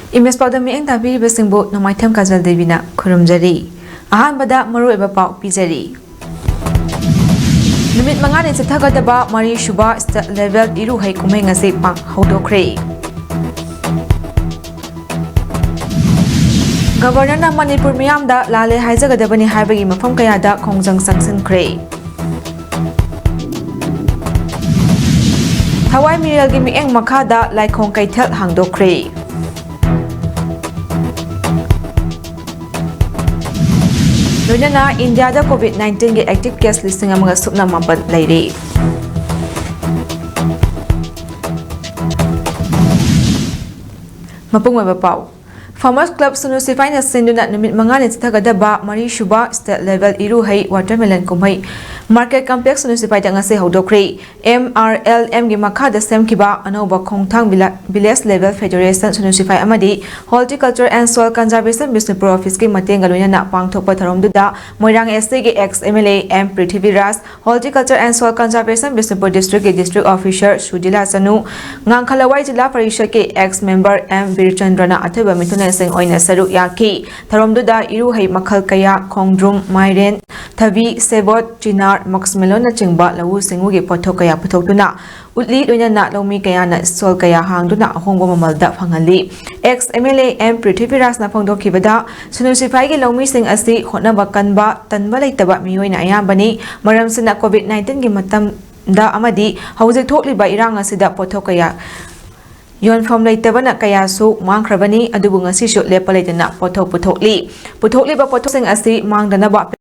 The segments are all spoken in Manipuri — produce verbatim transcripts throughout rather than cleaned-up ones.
ꯏꯃꯦꯖ ꯄꯥꯎꯗꯝ ꯃꯤꯠꯌꯦꯡ ꯇꯥꯕꯤꯔꯤꯕꯁꯤꯡꯕꯨ ꯅꯣꯡꯃꯥꯏꯊꯦꯝ ꯀꯥꯖꯜ ꯗꯦꯕꯤꯅ ꯈꯨꯔꯨꯝꯖꯔꯤ꯫ ꯑꯍꯥꯟꯕꯗ ꯃꯔꯨꯑꯣꯏꯕ ꯄꯥꯎ ꯄꯤꯖꯔꯤ꯫ ꯅꯨꯃꯤꯠ ꯃꯉꯥꯅꯤ ꯆꯠꯊꯒꯗꯕ ꯃꯔꯤꯁꯨꯕ State Level ꯏꯔꯨꯍꯩ ꯀꯨꯝꯍꯩ ꯉꯁꯤ ꯄꯥꯡ ꯍꯧꯗꯣꯛꯈ꯭ꯔꯦ꯫ ꯒꯕꯔꯅꯔꯅ ꯃꯅꯤꯄꯨꯔ ꯃꯤꯌꯥꯝꯗ ꯂꯥꯜꯂꯦ ꯍꯥꯏꯖꯒꯗꯕꯅꯤ ꯍꯥꯏꯕꯒꯤ ꯃꯐꯝ ꯀꯌꯥꯗ ꯈꯣꯡꯖꯪ ꯆꯪꯁꯤꯟꯈ꯭ꯔꯦ꯫ ꯊꯋꯥꯏ ꯃꯤꯔꯦꯜꯒꯤ ꯃꯤꯠꯌꯦꯡ ꯃꯈꯥꯗ ꯂꯥꯏꯈꯣꯡ ꯀꯩꯊꯦꯜ ꯍꯥꯡꯗꯣꯛꯈ꯭ꯔꯦ꯫ ꯂꯣꯏꯅꯅ ꯏꯟꯗꯤꯌꯥꯗ COVID nineteenꯒꯤ active case ꯂꯤꯁꯤꯡ ꯑꯃꯒ ꯁꯨꯞꯅ ꯃꯥꯄꯟ ꯂꯩꯔꯤ꯫ ꯃꯄꯨꯡ ꯑꯣꯏꯕ ꯄꯥꯎ꯫ Farmers Club ꯁꯨꯅꯨ ꯁꯤꯐꯥꯏꯅ ꯁꯤꯟꯗꯨꯅ ꯅꯨꯃꯤꯠ ꯃꯉꯥꯅꯤ ꯆꯠꯊꯒꯗꯕ ꯃꯔꯤꯁꯨꯕ State Level ꯏꯔꯨꯍꯩ Watermelon ꯀꯨꯝꯍꯩ Market Complex ꯁꯨꯅꯨ ꯁꯤꯐꯥꯏꯗ ꯉꯁꯤ ꯍꯧꯗꯣꯛꯈ꯭ꯔꯦ꯫ MRLMꯒꯤ ꯃꯈꯥꯗ ꯁꯦꯝꯈꯤꯕ ꯑꯅꯧꯕ ꯈꯣꯡꯊꯥꯡ ꯚꯤꯂꯥ-, Village Level Federation ꯁꯨꯅꯨ ꯁꯤꯐꯥꯏ ꯑꯃꯗꯤ Horticulture and Soil Conservation Bishnupur officeꯀꯤ ꯃꯇꯦꯡꯒ ꯂꯣꯏꯅꯅ ꯄꯥꯡꯊꯣꯛꯄ ꯊꯧꯔꯝꯗꯨꯗ ꯃꯣꯏꯔꯥꯡ SCꯒꯤ ex MLA M Prithviraj, Horticulture and Soil Conservation Bishnupur districtꯀꯤ district officer ꯁꯨꯖꯤꯂꯥ Chanu, ꯉꯥꯡꯈꯂꯋꯥꯏ zila ꯄꯔꯤꯁꯗꯀꯤ ex member M ꯕꯤꯔꯆꯟꯗ꯭ꯔꯅ ꯑꯊꯣꯏꯕ ꯃꯤꯊꯨꯡꯂꯦꯟꯁꯤꯡ ꯑꯣꯏꯅ ꯁꯔꯨꯛ ꯌꯥꯈꯤ꯫ ꯊꯧꯔꯝꯗꯨꯗ ꯏꯔꯨꯍꯩ ꯃꯈꯜ ꯀꯌꯥ, ꯈꯣꯡꯗ꯭ꯔꯨꯝ, ꯃꯥꯏꯔꯦꯟ, ꯊꯕꯤ, ꯁꯦꯕꯣꯠ, ꯆꯤꯅꯥꯔ, muskmelonꯅꯆꯤꯡꯕ ꯂꯧꯎ ꯁꯤꯡꯎꯒꯤ ꯄꯣꯠꯊꯣꯛ ꯀꯌꯥ ꯄꯨꯊꯣꯛꯇꯨꯅ ꯎꯠꯂꯤ꯫ ꯂꯣꯏꯅꯅ ꯂꯧꯃꯤ ꯀꯌꯥꯅ stall ꯀꯌꯥ ꯍꯥꯡꯗꯨꯅ ꯑꯍꯣꯡꯕ ꯃꯃꯜꯗ ꯐꯪꯍꯜꯂꯤ꯫ Ex MLA M ꯄ꯭ꯔꯤꯊꯤꯕꯤꯔꯥꯖꯅ ꯐꯣꯡꯗꯣꯛꯈꯤꯕꯗ, ꯁꯨꯅꯨ ꯁꯤꯐꯥꯏꯒꯤ ꯂꯧꯃꯤꯁꯤꯡ ꯑꯁꯤ ꯍꯣꯠꯅꯕ ꯀꯟꯕ, ꯇꯟꯕ ꯂꯩꯇꯕ ꯃꯤꯑꯣꯏꯅ ꯑꯌꯥꯝꯕꯅꯤ꯫ ꯃꯔꯝꯁꯤꯅ COVID nineteenꯒꯤ ꯃꯇꯝꯗ ꯑꯃꯗꯤ ꯍꯧꯖꯤꯛ ꯊꯣꯛꯂꯤꯕ ꯏꯔꯥꯡ ꯑꯁꯤꯗ ꯄꯣꯠꯊꯣꯛ ꯀꯌꯥ ꯌꯣꯟꯐꯝ ꯂꯩꯇꯕꯅ ꯀꯌꯥꯁꯨ ꯃꯥꯡꯈ꯭ꯔꯕꯅꯤ꯫ ꯑꯗꯨꯕꯨ ꯉꯁꯤꯁꯨ ꯂꯦꯞꯄ ꯂꯩꯇꯅ ꯄꯣꯠꯊꯣꯛ ꯄꯨꯊꯣꯛꯂꯤ꯫ ꯄꯨꯊꯣꯛꯂꯤꯕ ꯄꯣꯠꯊꯣꯛꯁꯤꯡ ꯑꯁꯤ ꯃꯥꯡꯗꯅꯕ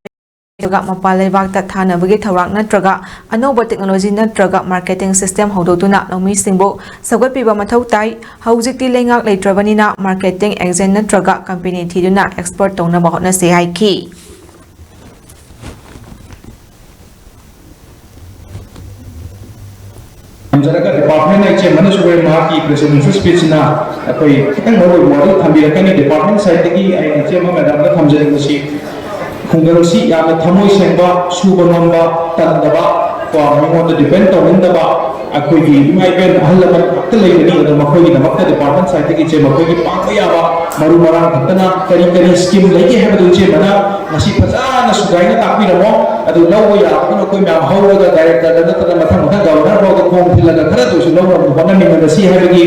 ꯅꯠꯇ꯭ꯔꯒ ꯃꯄꯥꯟ ꯂꯩꯕꯥꯛꯇ ꯊꯥꯅꯕꯒꯤ ꯊꯧꯔꯥꯡ ꯅꯠꯇ꯭ꯔꯒ ꯑꯅꯧꯕ technology ꯅꯠꯇ꯭ꯔꯒ marketing system ꯍꯧꯗꯣꯛꯇꯨꯅ ꯂꯧꯃꯤꯁꯤꯡꯕꯨ ꯁꯧꯒꯠꯄꯤꯕ ꯃꯊꯧ ꯇꯥꯏ꯫ ꯍꯧꯖꯤꯛꯇꯤ ꯂꯩꯉꯥꯛ ꯂꯩꯇ꯭ꯔꯕꯅꯤꯅ marketing agent ꯅꯠꯇ꯭ꯔꯒ company ꯊꯤꯗꯨꯅ export ꯇꯧꯅꯕ ꯍꯣꯠꯅꯁꯤ ꯍꯥꯏꯈꯤ꯫ ꯊꯝꯖꯔꯒ department ꯏꯆꯦ ꯃꯅꯁꯨꯕ ꯃꯍꯥꯛꯀꯤ presidential speechꯅ ꯑꯩꯈꯣꯏ ꯈꯤꯇꯪ ꯃꯔꯨ ꯑꯣꯏꯕ ꯋꯥꯔꯤ ꯊꯝꯕꯤꯔꯛꯀꯅꯤ꯫ Department sideꯇꯒꯤ ꯑꯩꯅ ꯏꯆꯦ madamꯗ ꯊꯝꯖꯅꯤꯡꯕꯁꯤ, ꯈꯨꯡꯒꯪꯁꯤ ꯌꯥꯝꯅ ꯊꯃꯣꯏ ꯁꯦꯡꯕ, ꯁꯨꯕ ꯅꯣꯝꯕ ꯇꯟꯗꯕ, ꯀꯣ, ꯃꯤꯉꯣꯟꯗ depend ꯇꯧꯅꯤꯡꯗꯕ, ꯑꯩꯈꯣꯏꯒꯤ ꯏꯃꯥ ꯏꯕꯦꯟ ꯑꯍꯜ ꯂꯃꯟ ꯉꯥꯛꯇ ꯂꯩꯕꯅꯤ꯫ ꯑꯗꯣ ꯃꯈꯣꯏꯒꯤꯗꯃꯛꯇ department side ꯇꯒꯤ ꯏꯆꯦ ꯃꯈꯣꯏꯒꯤ ꯄꯥꯡꯕ ꯌꯥꯕ ꯃꯔꯨ ꯃꯔꯥꯡ ꯈꯛꯇꯅ ꯀꯔꯤ ꯀꯔꯤ scheme ꯂꯩꯒꯦ ꯍꯥꯏꯕꯗꯨ ꯏꯆꯦ ꯃꯅꯥ ꯉꯁꯤ ꯐꯖꯅ ꯁꯨꯒꯥꯏꯅ ꯇꯥꯛꯄꯤꯔꯝꯃꯣ꯫ ꯑꯗꯨ ꯂꯧꯕ ꯌꯥꯕꯗꯨꯅ ꯑꯩꯈꯣꯏ ꯃꯌꯥꯝ ꯍꯧꯔꯒ director ꯗ ꯅꯠꯇ꯭ꯔꯒ ꯃꯊꯪ ꯃꯊꯪ governor ꯐꯥꯎꯗ ꯈꯣꯡ ꯊꯤꯜꯂꯒ ꯈꯔꯗ ꯑꯣꯏꯁꯨ ꯂꯧꯅꯕ ꯍꯣꯠꯅꯃꯤꯟꯅꯔꯁꯤ ꯍꯥꯏꯕꯒꯤ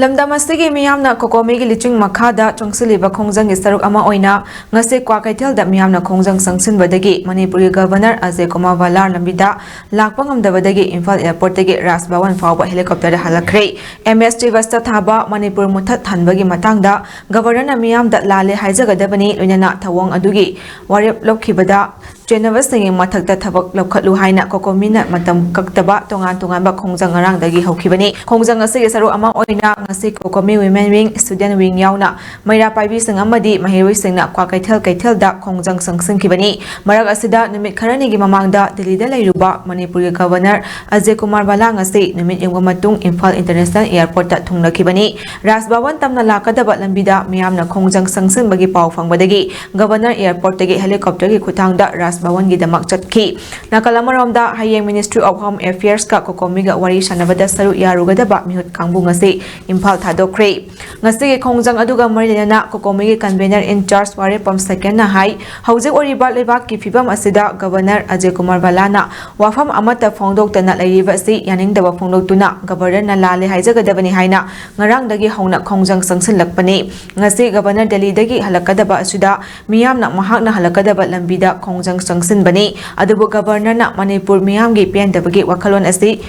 ꯂꯝꯗꯝ ꯑꯁꯤꯒꯤ ꯃꯤꯌꯥꯝꯅ ꯀꯣꯀꯣꯃꯤꯒꯤ ꯂꯨꯆꯤꯡ ꯃꯈꯥꯗ ꯆꯪꯁꯤꯜꯂꯤꯕ ꯈꯣꯡꯖꯪꯒꯤ ꯁꯔꯨꯛ ꯑꯃ ꯑꯣꯏꯅ ꯉꯁꯤ ꯀ꯭ꯋꯥꯀꯩꯊꯦꯜꯗ ꯃꯤꯌꯥꯝꯅ ꯈꯣꯡꯖꯪ ꯆꯪꯁꯤꯟꯕꯗꯒꯤ ꯃꯅꯤꯄꯨꯔꯒꯤ ꯒꯕꯔꯅꯔ ꯑꯖꯌ ꯀꯨꯃꯥꯔ ꯚꯥꯂꯥ ꯂꯝꯕꯤꯗ ꯂꯥꯛꯄ ꯉꯝꯗꯕꯗꯒꯤ ꯏꯝꯐꯥꯜ airport ꯇꯒꯤ ꯔꯥꯖ ꯚꯋꯟ ꯐꯥꯎꯕ helicopter ꯗ ꯍꯜꯂꯛꯈ꯭ꯔꯦ꯫ ꯑꯦꯝ ꯑꯦꯁ ꯁ꯭ꯔꯤꯕꯁꯇ ꯊꯥꯕ ꯃꯅꯤꯄꯨꯔ ꯃꯨꯊꯠ ꯍꯟꯕꯒꯤ ꯃꯇꯥꯡꯗ ꯒꯕꯔꯅꯔꯅ ꯃꯤꯌꯥꯝꯗ ꯂꯥꯜꯂꯦ ꯍꯥꯏꯖꯒꯗꯕꯅꯤ, ꯂꯣꯏꯅꯅ ꯊꯧꯑꯣꯡ ꯑꯗꯨꯒꯤ ꯋꯥꯔꯦꯞ ꯂꯧꯈꯤꯕꯗ ꯆꯦꯟꯅꯕꯁꯤꯡꯒꯤ ꯃꯊꯛꯇ ꯊꯕꯛ ꯂꯧꯈꯠꯂꯨ ꯍꯥꯏꯅ ꯀꯣꯀꯣꯃꯤꯅ ꯃꯇꯝ ꯀꯛꯇꯕ ꯇꯣꯉꯥꯟ ꯇꯣꯉꯥꯟꯕ ꯈꯣꯡꯖꯪ ꯉꯔꯥꯡꯗꯒꯤ ꯍꯧꯈꯤꯕꯅꯤ꯫ ꯈꯣꯡꯖꯪ ꯑꯁꯤꯒꯤ ꯁꯔꯨꯛ ꯑꯃ ꯑꯣꯏꯅ ꯉꯁꯤ ꯀꯣꯀꯣꯃꯤ Women Wing, Student Wing ꯌꯥꯎꯅ ꯃꯩꯔꯥ ꯄꯥꯏꯕꯤꯁꯤꯡ ꯑꯃꯗꯤ ꯃꯍꯩꯔꯣꯏꯁꯤꯡꯅ ꯀ꯭ꯋꯥꯀꯩꯊꯦꯜ ꯀꯩꯊꯦꯜꯗ ꯈꯣꯡꯖꯪ ꯆꯪꯁꯤꯟꯈꯤꯕꯅꯤ꯫ ꯃꯔꯛ ꯑꯁꯤꯗ ꯅꯨꯃꯤꯠ ꯈꯔꯅꯤꯒꯤ ꯃꯃꯥꯡꯗ ꯗꯤꯜꯂꯤꯗ ꯂꯩꯔꯨꯕ ꯃꯅꯤꯄꯨꯔꯒꯤ ꯒꯕꯔꯅꯔ ꯑꯖꯌ ꯀꯨꯃꯥꯔ ꯚꯥꯂꯥ ꯉꯁꯤ ꯅꯨꯃꯤꯠ ꯌꯨꯡꯕ ꯃꯇꯨꯡ ꯏꯝꯐꯥꯜ International Airport ꯇ ꯊꯨꯡꯂꯈꯤꯕꯅꯤ꯫ ꯔꯥꯖ ꯚꯋꯟ ꯇꯝꯅ ꯂꯥꯛꯀꯗꯕ ꯂꯝꯕꯤꯗ ꯃꯤꯌꯥꯝꯅ ꯈꯣꯡꯖꯪ ꯆꯪꯁꯤꯟꯕꯒꯤ ꯄꯥꯎ ꯐꯪꯕꯗꯒꯤ ꯒꯕꯔꯅꯔ airport ꯇꯒꯤ helicopter ꯒꯤ ꯈꯨꯠꯊꯥꯡꯗ ꯔꯥꯖ ꯚꯋꯟꯒꯤꯗꯃꯛ ꯆꯠꯈꯤ꯫ ꯅꯥꯀꯜ ꯑꯃꯔꯣꯝꯗ, ꯍꯌꯦꯡ Ministry of Home Affairs ꯀ ꯀꯣꯀꯣꯃꯤꯒ ꯋꯥꯔꯤ ꯁꯥꯟꯅꯕꯗ ꯁꯔꯨꯛ ꯌꯥꯔꯨꯒꯗꯕ ꯃꯤꯍꯨꯠ ꯀꯥꯡꯕꯨ ꯉꯁꯤ ꯏꯝꯐꯥꯜ ꯊꯥꯗꯣꯛꯈ꯭ꯔꯦ꯫ ꯉꯁꯤꯒꯤ ꯈꯣꯡꯖꯪ ꯑꯗꯨꯒ ꯃꯔꯤ ꯂꯩꯅꯅ ꯀꯣꯀꯣꯃꯤꯒꯤ convener in charge ꯋꯥꯔꯦꯞꯄꯝ ꯁꯦꯀꯦꯟꯅ ꯍꯥꯏ, ꯍꯧꯖꯤꯛ ꯑꯣꯏꯔꯤꯕ ꯂꯩꯕꯥꯛꯀꯤ ꯐꯤꯕꯝ ꯑꯁꯤꯗ ꯒꯕꯔꯅꯔ ꯑꯖꯌ ꯀꯨꯃꯥꯔ ꯚꯥꯂꯥꯅ ꯋꯥꯐꯝ ꯑꯃꯠꯇ ꯐꯣꯡꯗꯣꯛꯇꯅ ꯂꯩꯔꯤꯕ ꯑꯁꯤ ꯌꯥꯅꯤꯡꯗꯕ ꯐꯣꯡꯗꯣꯛꯇꯨꯅ ꯒꯕꯔꯅꯔꯅ ꯂꯥꯜꯂꯦ ꯍꯥꯏꯖꯒꯗꯕꯅꯤ ꯍꯥꯏꯅ ꯉꯔꯥꯡꯗꯒꯤ ꯍꯧꯅ ꯈꯣꯡꯖꯪ ꯆꯪꯁꯤꯜꯂꯛꯄꯅꯤ꯫ ꯉꯁꯤ ꯒꯕꯔꯅꯔ ꯗꯦꯜꯂꯤꯗꯒꯤ ꯍꯜꯂꯛꯀꯗꯕ ꯑꯁꯤꯗ ꯃꯤꯌꯥꯝꯅ ꯃꯍꯥꯛꯅ ꯍꯜꯂꯛꯀꯗꯕ ꯂꯝꯕꯤꯗ ꯈꯣꯡꯖꯪ ꯆꯪꯁꯤꯟꯕꯅꯤ꯫ ꯑꯗꯨꯕꯨ ꯒꯕꯔꯅꯔꯅ ꯃꯅꯤꯄꯨꯔ ꯃꯤꯌꯥꯝꯒꯤ ꯄꯦꯟꯗꯕꯒꯤ ꯋꯥꯈꯜꯂꯣꯟ ꯑꯁꯤ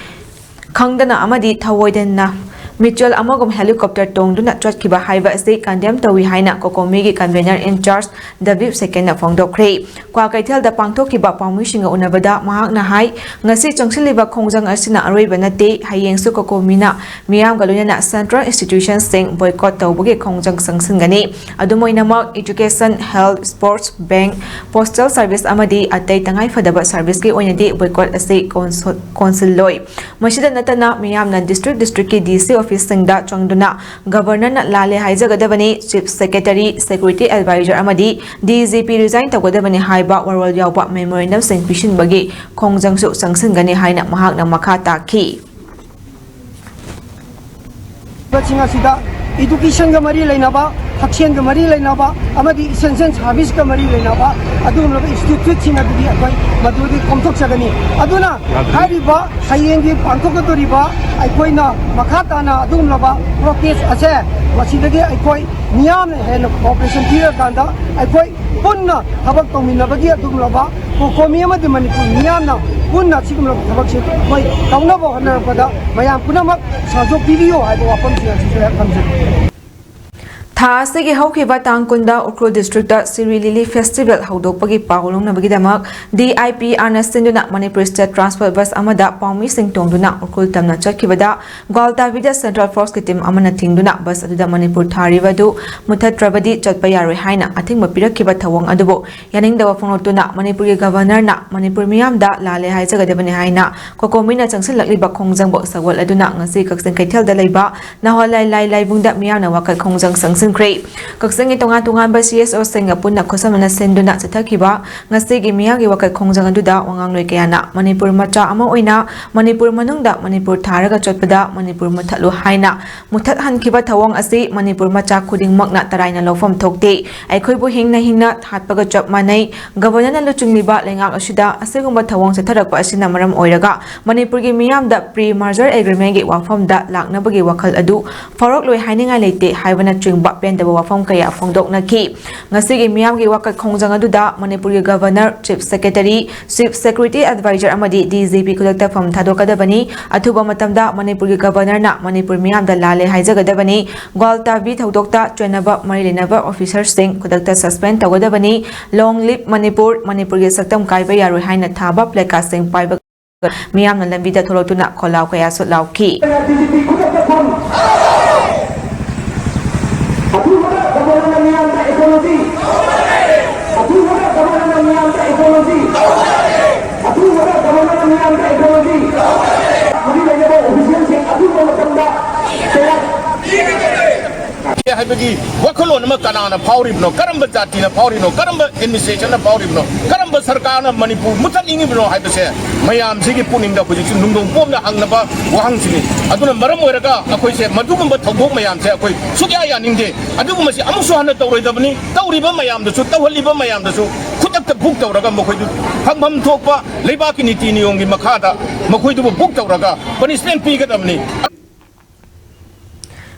ꯈꯪꯗꯅ ꯑꯃꯗꯤ ꯊꯧꯑꯣꯏꯗꯅ ꯃꯤꯆꯦꯜ ꯑꯃꯒꯨꯝ helicopter ꯇꯣꯡꯗꯨꯅ ꯆꯠꯈꯤꯕ ꯍꯥꯏꯕ ꯑꯁꯤ condemn ꯇꯧꯏ ꯍꯥꯏꯅ ꯀꯣꯀꯣꯃꯤꯒꯤ convener in charge ꯗꯕꯤꯞ ꯁꯦꯀꯦꯟꯅ ꯐꯣꯡꯗꯣꯛꯈ꯭ꯔꯦ꯫ ꯀ꯭ꯋꯥꯀꯩꯊꯦꯜꯗ ꯄꯥꯡꯊꯣꯛꯈꯤꯕ ꯄꯥꯎꯃꯤꯁꯤꯡꯒ ꯎꯅꯕꯗ ꯃꯍꯥꯛꯅ ꯍꯥꯏ, ꯉꯁꯤ ꯆꯪꯁꯤꯜꯂꯤꯕ ꯈꯣꯡꯖꯪ ꯑꯁꯤꯅ ꯑꯔꯣꯏꯕ ꯅꯠꯇꯦ, ꯍꯌꯦꯡꯁꯨ ꯀꯣꯀꯣꯃꯤꯅ ꯃꯤꯌꯥꯝꯒ ꯂꯣꯏꯅꯅ central institution ꯁꯤꯡ boycott ꯇꯧꯕꯒꯤ ꯈꯣꯡꯖꯪ ꯆꯪꯁꯤꯟꯒꯅꯤ꯫ ꯑꯗꯨꯝ ꯑꯣꯏꯅꯃꯛ, education, health, sports, bank, postal service ꯑꯃꯗꯤ ꯑꯇꯩ ꯇꯉꯥꯏꯐꯗꯕ service ꯀꯤ ꯑꯣꯏꯅꯗꯤ boycott ꯑꯁꯤ ꯀꯣꯟꯁꯣ-, ꯀꯣꯟꯁꯤꯜꯂꯣꯏ꯫ ꯃꯁꯤꯗ ꯅꯠꯇꯅ, ꯃꯤꯌꯥꯝꯅ district district ꯀꯤ D C ꯑꯣꯐꯤꯁꯁꯤꯡꯗ ꯆꯪꯗꯨꯅ ꯒꯕꯔꯅꯔꯅ ꯂꯥꯜꯂꯦ ꯍꯥꯏꯖꯒꯗꯕꯅꯤ, ꯆꯤꯐ ꯁꯦꯀ꯭ꯔꯦꯇꯔꯤ, ꯁꯦꯀ꯭ꯌꯨꯔꯤꯇꯤ ꯑꯦꯗꯚꯥꯏꯖꯔ ꯑꯃꯗꯤ ꯗꯤ ꯖꯤ ꯄꯤ ꯔꯤꯖꯥꯏꯟ ꯇꯧꯒꯗꯕꯅꯤ ꯍꯥꯏꯕ ꯋꯥꯔꯣꯜ ꯌꯥꯎꯕ ꯃꯦꯃꯣꯔꯦꯟꯗꯝꯁꯤꯡ ꯄꯤꯁꯤꯟꯕꯒꯤ ꯈꯣꯡꯖꯪꯁꯨ ꯆꯪꯁꯤꯟꯒꯅꯤ ꯍꯥꯏꯅ ꯃꯍꯥꯛꯅ ꯃꯈꯥ ꯇꯥꯈꯤ꯫ ꯁꯤꯡ ꯑꯁꯤꯗ ꯏꯗꯨꯀꯦꯁꯟꯒ ꯃꯔꯤ ꯂꯩꯅꯕ, ꯍꯛꯁꯦꯜꯒ ꯃꯔꯤ ꯂꯩꯅꯕ ꯑꯃꯗꯤ ꯏꯁꯦꯟꯁꯤꯌꯦꯜ ꯁꯥꯔꯚꯤꯁꯀ ꯃꯔꯤ ꯂꯩꯅꯕ ꯑꯗꯨꯒꯨꯝꯂꯕ ꯏꯟꯁꯇꯤꯇ꯭ꯌꯨꯠꯁꯤꯡ ꯑꯗꯨꯗꯤ ꯑꯩꯈꯣꯏ ꯃꯗꯨꯗꯤ ꯀꯣꯝꯊꯣꯛꯆꯒꯅꯤ꯫ ꯑꯗꯨꯅ ꯍꯥꯏꯔꯤꯕ ꯍꯌꯦꯡꯒꯤ ꯄꯥꯡꯊꯣꯛꯀꯗꯧꯔꯤꯕ ꯑꯩꯈꯣꯏꯅ ꯃꯈꯥ ꯇꯥꯅ ꯑꯗꯨꯒꯨꯝꯂꯕ ꯄ꯭ꯔꯣꯇꯦꯁ ꯑꯁꯦ ꯃꯁꯤꯗꯒꯤ ꯑꯩꯈꯣꯏ ꯃꯤꯌꯥꯝꯅ ꯍꯦꯟꯅ ꯀꯣꯑꯣꯄꯔꯦꯁꯟ ꯄꯤꯔꯀꯥꯟꯗ ꯑꯩꯈꯣꯏ ꯄꯨꯟꯅ ꯊꯕꯛ ꯇꯧꯃꯤꯟꯅꯕꯒꯤ ꯑꯗꯨꯒꯨꯝꯂꯕ ꯀꯣꯀꯣꯃꯤ ꯑꯃꯗꯤ ꯃꯅꯤꯄꯨꯔ ꯃꯤꯌꯥꯝꯅ ꯄꯨꯟꯅ ꯁꯤꯒꯨꯝꯂꯕ ꯊꯕꯛꯁꯦ ꯑꯩꯈꯣꯏ ꯇꯧꯅꯕ ꯍꯣꯠꯅꯔꯛꯄꯗ ꯃꯌꯥꯝ ꯄꯨꯝꯅꯃꯛ ꯁꯍꯖꯣꯛ ꯄꯤꯕꯤꯌꯨ ꯍꯥꯏꯕ ꯋꯥꯐꯝꯁꯤꯡ ꯑꯁꯤꯁꯨ ꯑꯩ ꯊꯝꯖꯒꯦ꯫ ꯊꯥ ꯑꯁꯤꯒꯤ ꯍꯧꯈꯤꯕ ꯇꯥꯡ ꯀꯨꯟꯗ ꯎꯈ꯭ꯔꯨꯜ ꯗꯤꯁꯇ꯭ꯔꯤꯛꯇ ꯁꯤꯔꯨꯏ ꯂꯤꯂꯤ ꯐꯦꯁꯇꯤꯚꯦꯜ ꯍꯧꯗꯣꯛꯄꯒꯤ ꯄꯥꯎ ꯂꯧꯅꯕꯒꯤꯗꯃꯛ ꯗꯤ ꯑꯥꯏ ꯄꯤ ꯑꯥꯔꯅ ꯁꯤꯟꯗꯨꯅ ꯃꯅꯤꯄꯨꯔ ꯁ꯭ꯇꯦꯠ ꯇ꯭ꯔꯥꯟꯁꯄꯣꯔꯠ ꯕꯁ ꯑꯃꯗ ꯄꯥꯎꯃꯤꯁꯤꯡ ꯇꯣꯡꯗꯨꯅ ꯎꯈ꯭ꯔꯨꯜ ꯇꯝꯅ ꯆꯠꯈꯤꯕꯗ ꯒ꯭ꯋꯥꯜꯇꯥꯕꯤꯗ ꯁꯦꯟꯇ꯭ꯔꯦꯜ ꯐꯣꯔꯁꯀꯤ ꯇꯤꯝ ꯑꯃꯅ ꯊꯤꯡꯗꯨꯅ ꯕꯁ ꯑꯗꯨꯗ ꯃꯅꯤꯄꯨꯔ ꯊꯥꯔꯤꯕ ꯑꯗꯨ ꯃꯨꯊꯠꯇ꯭ꯔꯕꯗꯤ ꯆꯠꯄ ꯌꯥꯔꯣꯏ ꯍꯥꯏꯅ ꯑꯊꯤꯡꯕ ꯄꯤꯔꯛꯈꯤꯕ ꯊꯧꯑꯣꯡ ꯑꯗꯨꯕꯨ ꯌꯥꯅꯤꯡꯗꯕ ꯐꯣꯡꯗꯣꯛꯇꯨꯅ ꯃꯅꯤꯄꯨꯔꯒꯤ ꯒꯕꯔꯅꯔꯅ ꯃꯅꯤꯄꯨꯔ ꯃꯤꯌꯥꯝꯗ ꯂꯥꯜꯂꯦ ꯍꯥꯏꯖꯒꯗꯕꯅꯤ ꯍꯥꯏꯅ ꯀꯣꯀꯣꯃꯤꯅ ꯆꯪꯁꯤꯜꯂꯛꯂꯤꯕ ꯈꯣꯡꯖꯪꯕꯨ ꯁꯧꯒꯠꯂꯗꯨꯅ ꯉꯁꯤ ꯀꯛꯆꯤꯡ ꯀꯩꯊꯦꯜꯗ ꯂꯩꯕ ꯅꯍꯥꯟ ꯂꯥꯏ ꯂꯥꯏ ꯂꯥꯏꯕꯨꯡꯗ ꯃꯤꯌꯥꯝꯅ ꯋꯥꯀꯠ ꯈꯣꯡꯖꯪ ꯆꯪꯁꯤꯟꯈ꯭ꯔꯦ꯫ ꯀꯛꯆꯤꯡꯒꯤ ꯇꯣꯉꯥꯟ ꯇꯣꯉꯥꯟꯕ ꯁꯤ ꯑꯦꯁ ꯑꯣꯁꯤꯡꯒ ꯄꯨꯟꯅ ꯈꯨꯠꯁꯝꯅꯅ ꯁꯤꯟꯗꯨꯅ ꯆꯠꯊꯈꯤꯕ ꯉꯁꯤꯒꯤ ꯃꯤꯌꯥꯝꯒꯤ ꯋꯥꯀꯠ ꯈꯣꯡꯖꯪ ꯑꯗꯨꯗ ꯋꯥꯉꯥꯡꯂꯣꯏ ꯀꯌꯥꯅ ꯃꯅꯤꯄꯨꯔ ꯃꯆꯥ ꯑꯃ ꯑꯣꯏꯅ ꯃꯅꯤꯄꯨꯔ ꯃꯅꯨꯡꯗ ꯃꯅꯤꯄꯨꯔ ꯊꯥꯔꯒ ꯆꯠꯄꯗ ꯃꯅꯤꯄꯨꯔ ꯃꯨꯠꯊꯠꯂꯨ ꯍꯥꯏꯅ ꯃꯨꯠꯊꯠꯍꯟꯈꯤꯕ ꯊꯧꯑꯣꯡ ꯑꯁꯤ ꯃꯅꯤꯄꯨꯔ ꯃꯆꯥ ꯈꯨꯗꯤꯡꯃꯛꯅ ꯇꯔꯥꯏꯅ ꯂꯧꯐꯝ ꯊꯣꯛꯇꯦ꯫ ꯑꯩꯈꯣꯏꯕꯨ ꯍꯤꯡꯅ ꯍꯤꯡꯅ ꯍꯥꯠꯄꯒ ꯆꯞ ꯃꯥꯟꯅꯩ꯫ ꯒꯕꯔꯅꯔꯅ ꯂꯨꯆꯤꯡꯂꯤꯕ ꯂꯩꯉꯥꯛ ꯑꯁꯤꯗ ꯑꯁꯤꯒꯨꯝꯕ ꯊꯧꯑꯣꯡ ꯆꯠꯊꯔꯛꯄ ꯑꯁꯤꯅ ꯃꯔꯝ ꯑꯣꯏꯔꯒ ꯃꯅꯤꯄꯨꯔꯒꯤ ꯃꯤꯌꯥꯝꯗ ꯄ꯭ꯔꯤ ꯃꯔꯖꯔ ꯑꯦꯒ꯭ꯔꯤꯃꯦꯟꯒꯤ ꯋꯥꯐꯝꯗ ꯂꯥꯛꯅꯕꯒꯤ ꯋꯥꯈꯜ ꯑꯗꯨ ꯐꯥꯎꯔꯛꯂꯣꯏ ꯍꯥꯏꯅꯤꯡꯉꯥꯏ ꯂꯩꯇꯦ ꯍꯥꯏꯕꯅꯆꯤꯡꯕ ꯄꯦꯟꯗꯕ ꯋꯥꯐꯝ ꯀꯌꯥ ꯐꯣꯡꯗꯣꯛꯅꯈꯤ꯫ ꯉꯁꯤꯒꯤ ꯃꯤꯌꯥꯝꯒꯤ ꯋꯥꯀꯠ ꯈꯣꯡꯖꯪ ꯑꯗꯨꯗ ꯃꯅꯤꯄꯨꯔꯒꯤ governor, chief secretary, chief security adviser ꯑꯃꯗꯤ ꯗꯤ ꯖꯤ ꯄꯤ ꯈꯨꯗꯛꯇ ꯐꯝ ꯊꯥꯗꯣꯛꯀꯗꯕꯅꯤ꯫ ꯑꯊꯨꯕ ꯃꯇꯝꯗ ꯃꯅꯤꯄꯨꯔꯒꯤ ꯒꯕꯔꯅꯔꯅ ꯃꯅꯤꯄꯨꯔ ꯃꯤꯌꯥꯝꯗ ꯂꯥꯜꯂꯦ ꯍꯥꯏꯖꯒꯗꯕꯅꯤ꯫ ꯒ꯭ꯋꯥꯜꯇꯥꯕꯤ ꯊꯧꯗꯣꯛꯇ ꯆꯦꯟꯅꯕ ꯃꯔꯤ ꯂꯩꯅꯕ ꯑꯣꯐꯤꯁꯔꯁꯤꯡ ꯈꯨꯗꯛꯇ ꯁꯁꯄꯦꯟ ꯇꯧꯒꯗꯕꯅꯤ꯫ ꯂꯣꯡ ꯂꯤꯞ ꯃꯅꯤꯄꯨꯔ, ꯃꯅꯤꯄꯨꯔꯒꯤ ꯁꯛꯇꯝ ꯀꯥꯏꯕ ꯌꯥꯔꯣꯏ ꯍꯥꯏꯅ ꯊꯥꯕ ꯄ꯭ꯂꯦꯀꯥꯔꯗꯁꯤꯡ ꯄꯥꯏꯕ ꯃꯤꯌꯥꯝꯅ ꯂꯝꯕꯤꯗ ꯊꯣꯛꯂꯛꯇꯨꯅ ꯈꯣꯜꯂꯥꯎ ꯀꯌꯥꯁꯨ ꯂꯥꯎꯈꯤ꯫ ꯑꯊꯨꯕꯗ ꯒꯕꯔꯅꯔ ꯃꯤꯌꯥꯝꯗ ꯑꯦꯄꯣꯂꯣꯖꯤ, ꯑꯊꯨꯕꯗ ꯒꯕꯔꯅꯔ ꯃꯤꯌꯥꯝꯗ ꯑꯦꯄꯣꯂꯣꯖꯤ, ꯑꯊꯨꯕꯗ ꯒꯕꯔꯅꯔ ꯃꯤꯌꯥꯝꯗ ꯑꯦꯄꯣꯂꯣꯖꯤ, ꯃꯔꯤ ꯂꯩꯅꯕ ꯑꯣꯐꯤꯁꯤꯌꯦꯜꯁꯤꯡ ꯑꯊꯨꯕ ꯃꯇꯝꯗ ꯍꯥꯏꯕꯒꯤ ꯋꯥꯈꯜꯂꯣꯟ ꯑꯃ ꯀꯅꯥꯅ ꯐꯥꯎꯔꯤꯕꯅꯣ, ꯀꯔꯝꯕ ꯖꯥꯇꯤꯅ ꯐꯥꯎꯔꯤꯕꯅꯣ, ꯀꯔꯝꯕ ꯑꯦꯗꯃꯤꯅꯤꯁꯇ꯭ꯔꯦꯁꯟꯅ ꯐꯥꯎꯔꯤꯕꯅꯣ, ꯀꯔꯝꯕ ꯁꯔꯀꯥꯔꯅ ꯃꯅꯤꯄꯨꯔ ꯃꯨꯠꯊꯠꯅꯤꯡꯉꯤꯕꯅꯣ ꯍꯥꯏꯕꯁꯦ ꯃꯌꯥꯝꯁꯤꯒꯤ ꯄꯨꯛꯅꯤꯡꯗ ꯍꯧꯖꯤꯛꯁꯨ ꯅꯨꯡꯗꯣꯡ ꯄꯣꯝꯅ ꯍꯪꯅꯕ ꯋꯥꯍꯪꯁꯤꯅꯤ꯫ ꯑꯗꯨꯅ ꯃꯔꯝ ꯑꯣꯏꯔꯒ ꯑꯩꯈꯣꯏꯁꯦ ꯃꯗꯨꯒꯨꯝꯕ ꯊꯧꯗꯣꯛ ꯃꯌꯥꯝꯁꯦ ꯑꯩꯈꯣꯏ ꯁꯨꯛꯌꯥ ꯌꯥꯅꯤꯡꯗꯦ꯫ ꯑꯗꯨꯒꯨꯝꯕꯁꯤ ꯑꯃꯨꯛꯁꯨ ꯍꯟꯅ ꯇꯧꯔꯣꯏꯗꯕꯅꯤ꯫ ꯇꯧꯔꯤꯕ ꯃꯌꯥꯝꯗꯁꯨ, ꯇꯧꯍꯜꯂꯤꯕ ꯃꯌꯥꯝꯗꯁꯨ ꯈꯨꯗꯛꯇ ꯕꯨꯛ ꯇꯧꯔꯒ ꯃꯈꯣꯏꯗꯨ ꯐꯪꯐꯝ ꯊꯣꯛꯄ ꯂꯩꯕꯥꯛꯀꯤ ꯅꯤꯇꯤ ꯅꯤꯌꯣꯝꯒꯤ ꯃꯈꯥꯗ ꯃꯈꯣꯏꯗꯨꯕꯨ ꯕꯨꯛ ꯇꯧꯔꯒ ꯄꯅꯤꯁꯃꯦꯟ ꯄꯤꯒꯗꯕꯅꯤ꯫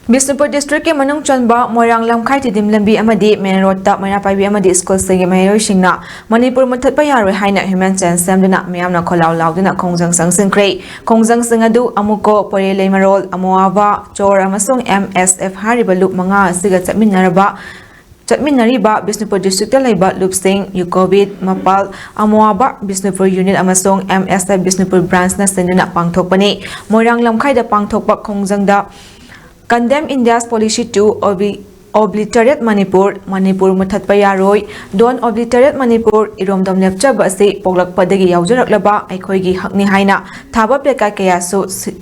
ꯕꯤꯁꯅꯨꯄꯨꯔ ꯗꯤꯁꯇ꯭ꯔꯤꯛꯀꯤ ꯃꯅꯨꯡ ꯆꯟꯕ ꯃꯣꯏꯔꯥꯡ ꯂꯝꯈꯥꯏ ꯇꯤꯗꯤꯝ ꯂꯝꯕꯤ ꯑꯃꯗꯤ ꯃꯦꯟ ꯔꯣꯗꯇ ꯃꯩꯔꯥ ꯄꯥꯏꯕꯤ ꯑꯃꯗꯤ ꯁ꯭ꯀꯨꯜꯁꯤꯡꯒꯤ ꯃꯍꯩꯔꯣꯏꯁꯤꯡꯅ ꯃꯅꯤꯄꯨꯔ ꯃꯨꯠꯊꯠꯄ ꯌꯥꯔꯣꯏ ꯍꯥꯏꯅ ꯍ꯭ꯌꯨꯃꯦꯟ ꯆꯦꯟ ꯁꯦꯝꯗꯨꯅ ꯃꯤꯌꯥꯝꯅ ꯈꯣꯜꯂꯥꯎ ꯂꯥꯎꯗꯨꯅ ꯈꯣꯡꯖꯪ ꯆꯪꯁꯤꯟꯈ꯭ꯔꯦ꯫ ꯈꯣꯡꯖꯪꯁꯤꯡ ꯑꯗꯨ ꯑꯃꯨꯀꯣ, ꯄꯣꯏꯔꯦꯂꯩꯃꯔꯣꯜ, ꯑꯃꯣꯋꯥꯕ, ꯆꯣꯔ ꯑꯃꯁꯨꯡ ꯑꯦꯝ ꯑꯦꯁ ꯑꯦꯐ ꯍꯥꯏꯔꯤꯕ ꯂꯨꯞ ꯃꯉꯥ ꯑꯁꯤꯒ ꯆꯠꯃꯤꯟꯅꯔꯕ ꯆꯠꯃꯤꯟꯅꯔꯤꯕ ꯕꯤꯁꯅꯨꯄꯨꯔ ꯗꯤꯁꯇ꯭ꯔꯤꯛꯇ ꯂꯩꯕ ꯂꯨꯞꯁꯤꯡ ꯌꯨꯀꯣꯕꯤꯠ, ꯃꯄꯥꯜ, ꯑꯃꯣꯋꯥꯕ ꯕꯤꯁꯅꯨꯄꯨꯔ ꯌꯨꯅꯤꯠ ꯑꯃꯁꯨꯡ ꯑꯦꯝ ꯑꯦꯁ ꯑꯦꯐ ꯕꯤꯁꯅꯨꯄꯨꯔ ꯕ꯭ꯔꯥꯟꯁꯅ ꯁꯤꯟꯗꯨꯅ ꯄꯥꯡꯊꯣꯛꯄꯅꯤ꯫ ꯃꯣꯏꯔꯥꯡ ꯂꯝꯈꯥꯏꯗ ꯄꯥꯡꯊꯣꯛꯄ ꯈꯣꯡꯖꯪꯗ Condemn India's Policy to Obli- Obliterate Manipur, Manipur ꯃꯨꯠꯊꯠꯄ ꯌꯥꯔꯣꯏ, Don't Obliterate Manipur, ꯏꯔꯣꯝꯗꯣꯝ ꯂꯦꯞꯆꯕ ꯑꯁꯤ ꯄꯣꯛꯂꯛꯄꯗꯒꯤ ꯌꯥꯎꯖꯔꯛꯂꯕ ꯑꯩꯈꯣꯏꯒꯤ ꯍꯛꯅꯤ ꯍꯥꯏꯅ ꯊꯥꯕ placard ꯀꯌꯥꯁꯨ ꯁꯤ-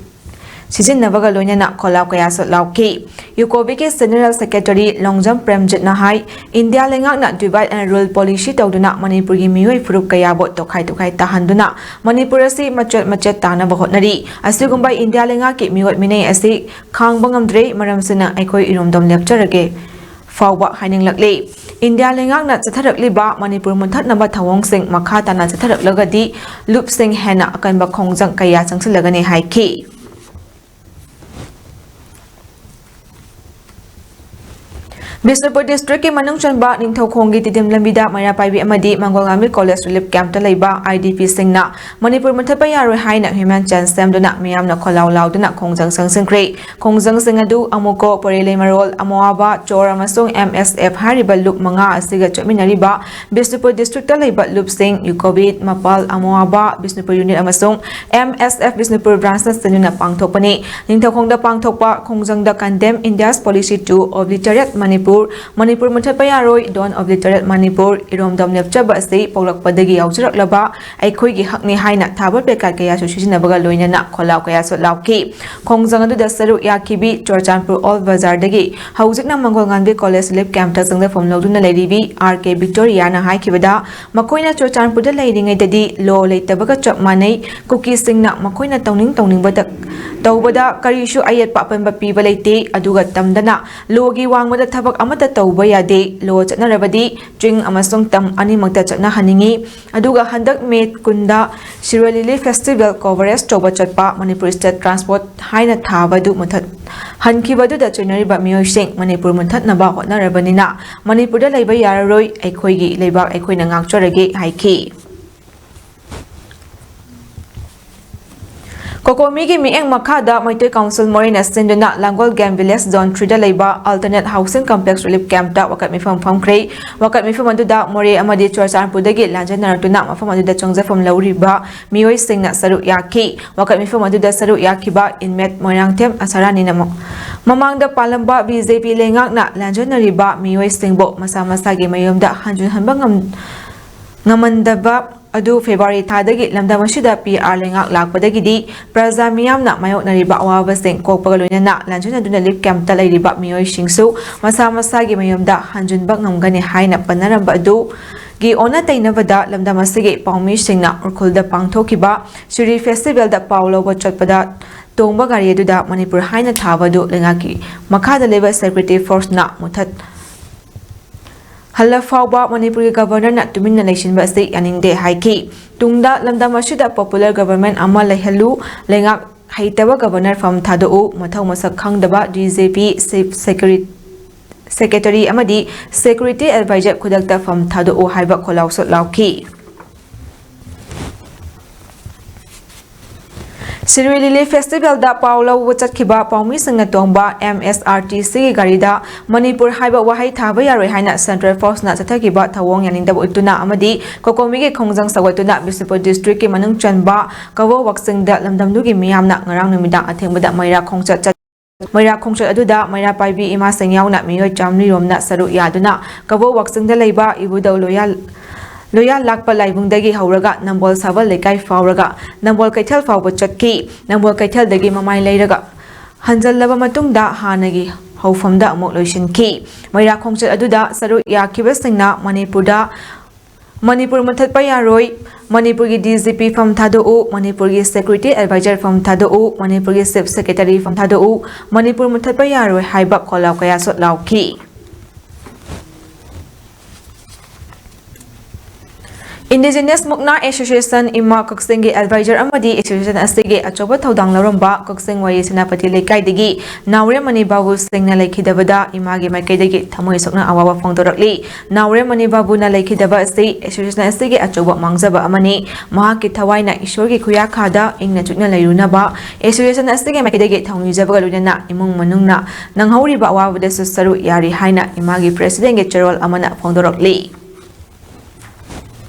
ꯁꯤꯖꯤꯟꯅꯕꯒ ꯂꯣꯏꯅꯅ ꯈꯣꯜꯂꯥꯎ ꯀꯌꯥꯁꯨ ꯂꯥꯎꯈꯤ꯫ ꯌꯨꯀꯣꯕꯤꯒꯤ ꯖꯦꯅꯔꯦꯜ ꯁꯦꯀ꯭ꯔꯦꯇꯔꯤ ꯂꯣꯡꯖꯝ ꯄ꯭ꯔꯦꯝꯖꯤꯠꯅ ꯍꯥꯏ, ꯏꯟꯗꯤꯌꯥ ꯂꯩꯉꯥꯛꯅ divide and rule policy ꯇꯧꯗꯨꯅ ꯃꯅꯤꯄꯨꯔꯒꯤ ꯃꯤꯑꯣꯏ ꯐꯨꯔꯨꯞ ꯀꯌꯥꯕꯨ ꯇꯣꯈꯥꯏ ꯇꯣꯈꯥꯏ ꯇꯥꯍꯟꯗꯨꯅ ꯃꯅꯤꯄꯨꯔ ꯑꯁꯤ ꯃꯆꯦꯠ ꯃꯆꯦꯠ ꯇꯥꯅꯕ ꯍꯣꯠꯅꯔꯤ꯫ ꯑꯁꯤꯒꯨꯝꯕ ꯏꯟꯗꯤꯌꯥ ꯂꯩꯉꯥꯛꯀꯤ ꯃꯤꯑꯣꯠ ꯃꯤꯅꯩ ꯑꯁꯤ ꯈꯥꯡꯕ ꯉꯝꯗ꯭ꯔꯦ꯫ ꯃꯔꯝꯁꯤꯅ ꯑꯩꯈꯣꯏ ꯏꯔꯣꯝꯗꯣꯝ ꯂꯦꯞꯆꯔꯒꯦ ꯐꯥꯎꯕ ꯍꯥꯏꯅꯤꯡꯂꯛꯂꯤ꯫ ꯏꯟꯗꯤꯌꯥ ꯂꯩꯉꯥꯛꯅ ꯆꯠꯊꯔꯛꯂꯤꯕ ꯃꯅꯤꯄꯨꯔ ꯃꯨꯠꯊꯠꯅꯕ ꯊꯧꯑꯣꯡꯁꯤꯡ ꯃꯈꯥ ꯇꯥꯅ ꯆꯠꯊꯔꯛꯂꯒꯗꯤ ꯂꯨꯞꯁꯤꯡ ꯍꯦꯟꯅ ꯑꯀꯟꯕ ꯈꯣꯡꯖꯪ ꯀꯌꯥ ꯆꯪꯁꯤꯜꯂꯒꯅꯤ ꯍꯥꯏꯈꯤ꯫ ꯕꯤꯁꯅꯨꯄꯨꯔ ꯗꯤꯁꯇ꯭ꯔꯤꯛꯀꯤ ꯃꯅꯨꯡ ꯆꯟꯕ ꯅꯤꯡꯊꯧꯈꯣꯡꯒꯤ ꯇꯤꯗꯤꯝ ꯂꯝꯕꯤꯗ ꯃꯩꯔꯥ ꯄꯥꯏꯕꯤ ꯑꯃꯗꯤ ꯃꯪꯒꯣꯜꯉꯥꯃꯤ ꯀꯣꯂꯦꯖ ꯔꯤꯂꯤꯐ ꯀꯦꯝꯞꯇ ꯂꯩꯕ ꯑꯥꯏ ꯗꯤ ꯄꯤꯁꯤꯡꯅ ꯃꯅꯤꯄꯨꯔ ꯃꯨꯠꯊꯠꯄ ꯌꯥꯔꯣꯏ ꯍꯥꯏꯅ ꯍ꯭ꯌꯨꯃꯦꯟ ꯆꯦꯟ ꯁꯦꯝꯗꯨꯅ ꯃꯤꯌꯥꯝꯅ ꯈꯣꯜꯂꯥꯎ ꯂꯥꯎꯗꯨꯅ ꯈꯣꯡꯖꯪ ꯆꯪꯁꯤꯟꯈ꯭ꯔꯦ꯫ ꯈꯣꯡꯖꯪꯁꯤꯡ ꯑꯗꯨ ꯑꯃꯨꯀꯣ, ꯄꯣꯔꯦꯂꯩꯃꯔꯣꯜ, ꯑꯃꯣꯋꯥꯕ, ꯆꯣꯔ ꯑꯃꯁꯨꯡ ꯑꯦꯝ ꯑꯦꯁ ꯑꯦꯐ ꯍꯥꯏꯔꯤꯕ ꯂꯨꯞ ꯃꯉꯥ ꯑꯁꯤꯒ ꯆꯠꯃꯤꯟꯅꯔꯤꯕ ꯕꯤꯁꯅꯨꯄꯨꯔ ꯗꯤꯁꯇ꯭ꯔꯤꯛꯇ ꯂꯩꯕ ꯂꯨꯞꯁꯤꯡ ꯌꯨꯀꯣꯕꯤꯠ, ꯃꯄꯥꯜ, ꯑꯃꯣꯋꯥꯕ ꯕꯤꯁꯅꯨꯄꯨꯔ ꯌꯨꯅꯤꯠ ꯑꯃꯁꯨꯡ ꯑꯦꯝ ꯑꯦꯁ ꯑꯦꯐ ꯕꯤꯁꯅꯨꯄꯨꯔ ꯕ꯭ꯔꯥꯟꯁꯅ ꯁꯤꯟꯗꯨꯅ ꯄꯥꯡꯊꯣꯛꯄꯅꯤ꯫ ꯅꯤꯡꯊꯧꯈꯣꯡꯗ ꯄꯥꯡꯊꯣꯛꯄ ꯈꯣꯡꯖꯪꯗ Condemn India's Policy to Obliterate Manipur, Manipur ꯃꯨꯊꯠꯄ ꯌꯥꯔꯣꯏ, Don't Obliterate Manipur, ꯏꯔꯣꯝꯗꯣꯝ ꯂꯦꯞꯆꯕ ꯑꯁꯤ ꯄꯣꯛꯂꯛꯄꯗꯒꯤ ꯌꯥꯎꯖꯔꯛꯂꯕ ꯑꯩꯈꯣꯏꯒꯤ ꯍꯛꯅꯤ ꯍꯥꯏꯅ ꯊꯥꯕ placard ꯀꯌꯥꯁꯨ ꯁꯤꯖꯤꯟꯅꯕꯒ ꯂꯣꯏꯅꯅ ꯈꯣꯜꯂꯥꯎ ꯀꯌꯥꯁꯨ ꯂꯥꯎꯈꯤ꯫ ꯈꯣꯡꯖꯪ ꯑꯗꯨꯗ ꯁꯔꯨꯛ ꯌꯥꯈꯤꯕꯤ ꯆꯨꯔꯆꯥꯟꯄꯨꯔ ꯑꯣꯜ ꯕꯖꯥꯔꯗꯒꯤ ꯍꯧꯖꯤꯛꯅ ꯃꯪꯒꯣꯜ ꯉꯥꯟꯕꯤ ꯀꯣꯂꯦꯖ ꯔꯤꯂꯤꯐ ꯀꯦꯝꯞꯇ ꯆꯪꯖꯐꯝ ꯂꯧꯗꯨꯅ ꯂꯩꯔꯤꯕꯤ ꯑꯥꯔ ꯀꯦ ꯕꯤꯛꯇꯣꯔꯤꯌꯥꯅ ꯍꯥꯏꯈꯤꯕꯗ, ꯃꯈꯣꯏꯅ ꯆꯨꯔꯆꯥꯟꯄꯨꯔꯗ ꯂꯩꯔꯤꯉꯩꯗꯗꯤ ꯂꯣ ꯂꯩꯇꯕꯒ ꯆꯞ ꯃꯥꯟꯅꯩ꯫ ꯀꯨꯀꯤꯁꯤꯡꯅ ꯃꯈꯣꯏꯅ ꯇꯧꯅꯤꯡ ꯇꯧꯅꯤꯡꯕꯗ ꯇꯧꯕꯗ ꯀꯔꯤꯁꯨ ꯑꯌꯦꯠꯄ ꯑꯄꯟꯕ ꯄꯤꯕ ꯂꯩꯇꯦ꯫ ꯑꯗꯨꯒ ꯇꯝꯗꯅ ꯂꯣꯒꯤ ꯋꯥꯡꯃꯗ ꯊꯕꯛ ꯑꯃꯠꯇ ꯇꯧꯕ ꯌꯥꯗꯦ꯫ ꯂꯣ ꯆꯠꯅꯔꯕꯗꯤ ꯆꯤꯡ ꯑꯃꯁꯨꯡ ꯇꯝ ꯑꯅꯤꯃꯛꯇ ꯆꯠꯅꯍꯟꯅꯤꯡꯏ꯫ ꯑꯗꯨꯒ ꯍꯟꯗꯛ ꯃꯦ ꯀꯨꯟꯗ ꯁꯤꯔꯣꯏ ꯂꯤꯂꯤ ꯐꯦꯁꯇꯤꯚꯦꯜ ꯀꯣꯚꯔꯦꯖ ꯇꯧꯕ ꯆꯠꯄ ꯃꯅꯤꯄꯨꯔ ꯁ꯭ꯇꯦꯠ ꯇ꯭ꯔꯥꯟꯁꯄꯣꯔꯠ ꯍꯥꯏꯅ ꯊꯥꯕꯗꯨ ꯃꯨꯊꯠ ꯍꯟꯈꯤꯕꯗꯨꯗ ꯆꯣꯏꯅꯔꯤꯕ ꯃꯤꯑꯣꯏꯁꯤꯡ ꯃꯅꯤꯄꯨꯔ ꯃꯨꯊꯠꯅꯕ ꯍꯣꯠꯅꯔꯕꯅꯤꯅ ꯃꯅꯤꯄꯨꯔꯗ ꯂꯩꯕ ꯌꯥꯔꯔꯣꯏ, ꯑꯩꯈꯣꯏꯒꯤ ꯂꯩꯕꯥꯛ ꯑꯩꯈꯣꯏꯅ ꯉꯥꯛꯆꯔꯒꯦ ꯍꯥꯏꯈꯤ꯫ ꯀꯣꯀꯣꯃꯤꯒꯤ ꯃꯤꯠꯌꯦꯡ ꯃꯈꯥꯗ ꯃꯩꯇꯩ ꯀꯥꯎꯟꯁꯤꯜ ꯃꯣꯔꯦꯅ ꯁꯤꯟꯗꯨꯅ ꯂꯥꯡꯒꯣꯜ ꯒꯦꯝ ꯚꯤꯂꯦꯖ ꯖꯣꯟ ꯊ꯭ꯔꯤꯗ ꯂꯩꯕ ꯑꯜꯇꯔꯅꯦꯠ ꯍꯥꯎꯁꯤꯡ ꯀꯝꯄ꯭ꯂꯦꯛꯁ ꯔꯤꯂꯤꯐ ꯀꯦꯝꯞꯇ ꯋꯥꯀꯠ ꯃꯤꯐꯝ ꯐꯝꯈ꯭ꯔꯦ꯫ ꯋꯥꯀꯠ ꯃꯤꯐꯝ ꯑꯗꯨꯗ ꯃꯣꯔꯦ ꯑꯃꯗꯤ ꯆꯨꯔꯆꯥꯟꯄꯨꯔꯗꯒꯤ ꯂꯥꯟꯖꯦꯟꯅꯔꯛꯇꯨꯅ ꯃꯐꯝ ꯑꯗꯨꯗ ꯆꯪꯖꯐꯝ ꯂꯧꯔꯤꯕ ꯃꯤꯑꯣꯏꯁꯤꯡꯅ ꯁꯔꯨꯛ ꯌꯥꯈꯤ꯫ ꯋꯥꯀꯠ ꯃꯤꯐꯝ ꯑꯗꯨꯗ ꯁꯔꯨꯛ ꯌꯥꯈꯤꯕ ꯏꯟꯃꯦꯠ ꯃꯣꯏꯔꯥꯡꯊꯦꯝ ꯑꯁꯥꯔꯥꯅꯤꯅ ꯃ-, ꯃꯃꯥꯡꯗ ꯄꯥꯜꯂꯝꯕ ꯕꯤ ꯖꯦ ꯄꯤ ꯂꯩꯉꯥꯛꯅ ꯂꯥꯟꯖꯦꯟꯅꯔꯤꯕ ꯃꯤꯑꯣꯏꯁꯤꯡꯕꯨ ꯃꯁꯥ ꯃꯁꯥꯒꯤ ꯃꯌꯨꯝꯗ ꯍꯟꯖꯤꯟꯍꯟꯕ ꯉꯝ-, ꯉꯝꯍꯟꯗꯕ ꯑꯗꯨ ꯐꯦꯕ꯭ꯔꯨꯋꯥꯔꯤ ꯊꯥꯗꯒꯤ ꯂꯝꯗꯝ ꯑꯁꯤꯗ ꯄꯤ ꯑꯥꯔ ꯂꯩꯉꯥꯛ ꯂꯥꯛꯄꯗꯒꯤꯗꯤ ꯄ꯭ꯔꯖꯥ ꯃꯤꯌꯥꯝꯅ ꯃꯥꯌꯣꯛꯅꯔꯤꯕ ꯑꯋꯥꯕꯁꯤꯡ ꯀꯣꯛꯄꯒ ꯂꯣꯏꯅꯅ ꯂꯥꯟꯖꯦꯟꯅꯗꯨꯅ ꯔꯤꯂꯤꯐ ꯀꯦꯝꯞꯇ ꯂꯩꯔꯤꯕ ꯃꯤꯑꯣꯏꯁꯤꯡꯁꯨ ꯃꯁꯥ ꯃꯁꯥꯒꯤ ꯃꯌꯨꯝꯗ ꯍꯟꯖꯤꯟꯕ ꯉꯝꯒꯅꯤ ꯍꯥꯏꯅ ꯄꯟꯅꯔꯝꯕ ꯑꯗꯨꯒꯤ ꯑꯣꯟꯅ ꯇꯩꯅꯕꯗ ꯂꯝꯗꯝ ꯑꯁꯤꯒꯤ ꯄꯥꯎꯃꯤꯁꯤꯡꯅ ꯎꯈ꯭ꯔꯨꯜꯗ ꯄꯥꯡꯊꯣꯛꯈꯤꯕ ꯁꯤꯔꯤ ꯐꯦꯁꯇꯤꯚꯦꯜꯗ ꯄꯥꯎ ꯂꯧꯕ ꯆꯠꯄꯗ ꯇꯣꯡꯕ ꯒꯥꯔꯤ ꯑꯗꯨꯗ ꯃꯅꯤꯄꯨꯔ ꯍꯥꯏꯅ ꯊꯥꯕ ꯑꯗꯨ ꯂꯩꯉꯥꯛꯀꯤ ꯃꯈꯥꯗ ꯂꯩꯕ ꯁꯦꯀ꯭ꯌꯨꯔꯤꯇꯤ ꯐꯣꯔꯁꯅ ꯃꯨꯊꯠ ꯍꯜꯂ ꯐꯥꯎꯕ ꯃꯅꯤꯄꯨꯔꯒꯤ ꯒꯚꯔꯅꯔꯅ ꯇꯨꯃꯤꯟꯅ ꯂꯩꯁꯤꯟꯕ ꯑꯁꯤ ꯌꯥꯅꯤꯡꯗꯦ ꯍꯥꯏꯈꯤ꯫ ꯇꯨꯡꯗ ꯂꯝꯗꯝ ꯑꯁꯤꯗ ꯄꯣꯄꯨꯂꯔ ꯒꯚꯔꯟꯃꯦꯟꯠ ꯑꯃ ꯂꯩꯍꯜꯂꯨ, ꯂꯩꯉꯥꯛ ꯍꯩꯇꯕ ꯒꯚꯔꯅꯔ ꯐꯝ ꯊꯥꯗꯣꯛꯎ, ꯃꯊꯧ ꯃꯁꯛ ꯈꯪꯗꯕ D G P, chief ꯁꯦꯀ꯭ꯔꯦ-, secretary ꯑꯃꯗꯤ ꯁꯦꯀ꯭ꯌꯨꯔꯤꯇꯤ ꯑꯦꯗꯚꯥꯏꯖꯔ ꯈꯨꯗꯛꯇ ꯐꯝ ꯊꯥꯗꯣꯛꯎ ꯍꯥꯏꯕ ꯈꯣꯜꯂꯥꯎꯁꯨ ꯂꯥꯎꯈꯤ꯫ ꯁꯤꯔꯨꯏ ꯂꯤꯂꯤ ꯐꯦꯁꯇꯤꯚꯦꯜꯗ ꯄꯥꯎ ꯂꯧꯕ ꯆꯠꯈꯤꯕ ꯄꯥꯎꯃꯤꯁꯤꯡꯅ ꯇꯣꯡꯕ ꯑꯦꯝ ꯑꯦꯁ ꯑꯥꯔ ꯇꯤ ꯁꯤꯒꯤ ꯒꯥꯔꯤꯗ ꯃꯅꯤꯄꯨꯔ ꯍꯥꯏꯕ ꯋꯥꯍꯩ ꯊꯥꯕ ꯌꯥꯔꯣꯏ ꯍꯥꯏꯅ ꯁꯦꯟꯇ꯭ꯔꯦꯜ ꯐꯣꯔꯁꯅ ꯆꯠꯊꯈꯤꯕ ꯊꯧꯑꯣꯡ ꯌꯥꯅꯤꯡꯗꯕ ꯎꯠꯇꯨꯅ ꯑꯃꯗꯤ ꯀꯣꯀꯣꯃꯤꯒꯤ ꯈꯣꯡꯖꯪ ꯁꯧꯒꯠꯇꯨꯅ ꯕꯤꯁꯅꯨꯄꯨꯔ ꯗꯤꯁꯇ꯭ꯔꯤꯛꯀꯤ ꯃꯅꯨꯡ ꯆꯟꯕ ꯀꯕꯣ ꯋꯥꯛꯆꯤꯡꯗ ꯂꯝꯗꯝꯗꯨꯒꯤ ꯃꯤꯌꯥꯝꯅ ꯉꯔꯥꯡ ꯅꯨꯃꯤꯗꯥꯡ ꯑꯊꯦꯡꯕꯗ ꯃꯩꯔꯥ ꯈꯣꯡꯆꯠ ꯆꯠ ꯃꯩꯔꯥ ꯈꯣꯡꯆꯠ ꯑꯗꯨꯗ ꯃꯩꯔꯥ ꯄꯥꯏꯕꯤ ꯏꯃꯥꯁꯤꯡ ꯌꯥꯎꯅ ꯃꯤꯑꯣꯏ ꯆꯥꯃꯔꯤ ꯔꯣꯝꯅ ꯁꯔꯨꯛ ꯌꯥꯗꯨꯅ ꯀꯕꯣꯛ ꯋꯥꯛꯆꯤꯡꯗ ꯂꯩꯕ ꯏꯕꯨꯙꯧ ꯂꯣꯌꯥ ꯂꯣꯌꯥ ꯂꯥꯛꯄ ꯂꯥꯏꯕꯨꯡꯗꯒꯤ ꯍꯧꯔꯒ ꯅꯝꯕꯣꯜ ꯁꯥꯕꯜ ꯂꯩꯀꯥꯏ ꯐꯥꯎꯔꯒ ꯅꯝꯕꯣꯜ ꯀꯩꯊꯦꯜ ꯐꯥꯎꯕ ꯆꯠꯈꯤ꯫ ꯅꯝꯕꯣꯜ ꯀꯩꯊꯦꯜꯗꯒꯤ ꯃꯃꯥꯏ ꯂꯩꯔꯒ ꯍꯟꯖꯜꯂꯕ ꯃꯇꯨꯡꯗ ꯍꯥꯟꯅꯒꯤ ꯍꯧꯐꯝꯗ ꯑꯃꯨꯛ ꯂꯣꯏꯁꯤꯟꯈꯤ꯫ ꯃꯩꯔꯥ ꯈꯣꯡꯆꯠ ꯑꯗꯨꯗ ꯁꯔꯨꯛ ꯌꯥꯈꯤꯕꯁꯤꯡꯅ ꯃꯅꯤꯄꯨꯔꯗ ꯃꯅꯤꯄꯨꯔ ꯃꯨꯊꯠꯄ ꯌꯥꯔꯣꯏ, ꯃꯅꯤꯄꯨꯔꯒꯤ ꯗꯤ ꯖꯤ ꯄꯤ ꯐꯝ ꯊꯥꯗꯣꯛꯎ, ꯃꯅꯤꯄꯨꯔꯒꯤ ꯁꯦꯀ꯭ꯌꯨꯔꯤꯇꯤ ꯑꯦꯗꯚꯥꯏꯖꯔ ꯐꯝ ꯊꯥꯗꯣꯛꯎ, ꯃꯅꯤꯄꯨꯔꯒꯤ ꯆꯤꯐ ꯁꯦꯀ꯭ꯔꯦꯇꯔꯤ ꯐꯝ ꯊꯥꯗꯣꯛꯎ, ꯃꯅꯤꯄꯨꯔ ꯃꯨꯊꯠꯄ ꯌꯥꯔꯣꯏ ꯍꯥꯏꯕ ꯈꯣꯜꯂꯥꯎ ꯀꯌꯥꯁꯨ ꯂꯥꯎꯈꯤ꯫ Indigenous Mukna Association, ꯏꯃꯥ ꯀꯛꯆꯤꯡꯒꯤ ꯑꯦꯗꯚꯥꯏꯖꯔ ꯑꯃꯗꯤ ꯑꯦꯁꯣꯁꯤꯌꯦꯁꯟ ꯑꯁꯤꯒꯤ ꯑꯆꯧꯕ ꯊꯧꯗꯥꯡ ꯂꯧꯔꯝꯕ ꯀꯛꯆꯤꯡ ꯋꯥꯌꯦ ꯁꯦꯅꯥꯄꯇꯤ ꯂꯩꯀꯥꯏꯗꯒꯤ ꯅꯥꯎꯔꯦꯝ ꯃꯅꯤ ꯕꯥꯕꯨ ꯁꯤꯡꯅ ꯂꯩꯈꯤꯗꯕꯗ ꯏꯃꯥꯒꯤ ꯃꯥꯏꯀꯩꯗꯒꯤ ꯊꯃꯣꯏ ꯁꯣꯛꯅ ꯑꯋꯥꯕ ꯐꯣꯡꯗꯣꯔꯛꯂꯤ꯫ ꯅꯥꯎꯔꯦꯝ ꯃꯅꯤ ꯕꯥꯕꯨꯅ ꯂꯩꯈꯤꯗꯕ ꯑꯁꯤ ꯑꯦꯁꯣꯁꯤꯌꯦꯁꯟ ꯑꯁꯤꯒꯤ ꯑꯆꯧꯕ ꯃꯥꯡꯖꯕ ꯑꯃꯅꯤ꯫ ꯃꯍꯥꯛꯀꯤ ꯊꯋꯥꯏꯅ ꯏꯁꯣꯔꯒꯤ ꯈꯨꯌꯥꯈꯥꯗ ꯏꯪꯅ ꯆꯤꯛꯅ ꯂꯩꯔꯨꯅꯕ ꯑꯦꯁꯣꯁꯤꯌꯦꯁꯟ ꯑꯁꯤꯒꯤ ꯃꯥꯏꯀꯩꯗꯒꯤ ꯊꯧꯅꯤꯖꯕꯒ ꯂꯣꯏꯅꯅ ꯏꯃꯨꯡ ꯃꯅꯨꯡꯅ ꯅꯪꯍꯧꯔꯤꯕ ꯑꯋꯥꯕꯗꯁꯨ ꯁꯔꯨꯛ ꯌꯥꯔꯤ ꯍꯥꯏꯅ ꯏꯃꯥꯒꯤ ꯄ꯭ꯔꯦꯁꯤꯗꯦꯟꯒꯤ ꯆꯦꯔꯣꯜ ꯑꯃꯅ ꯐꯣꯡꯗꯣꯔꯛꯂꯤ꯫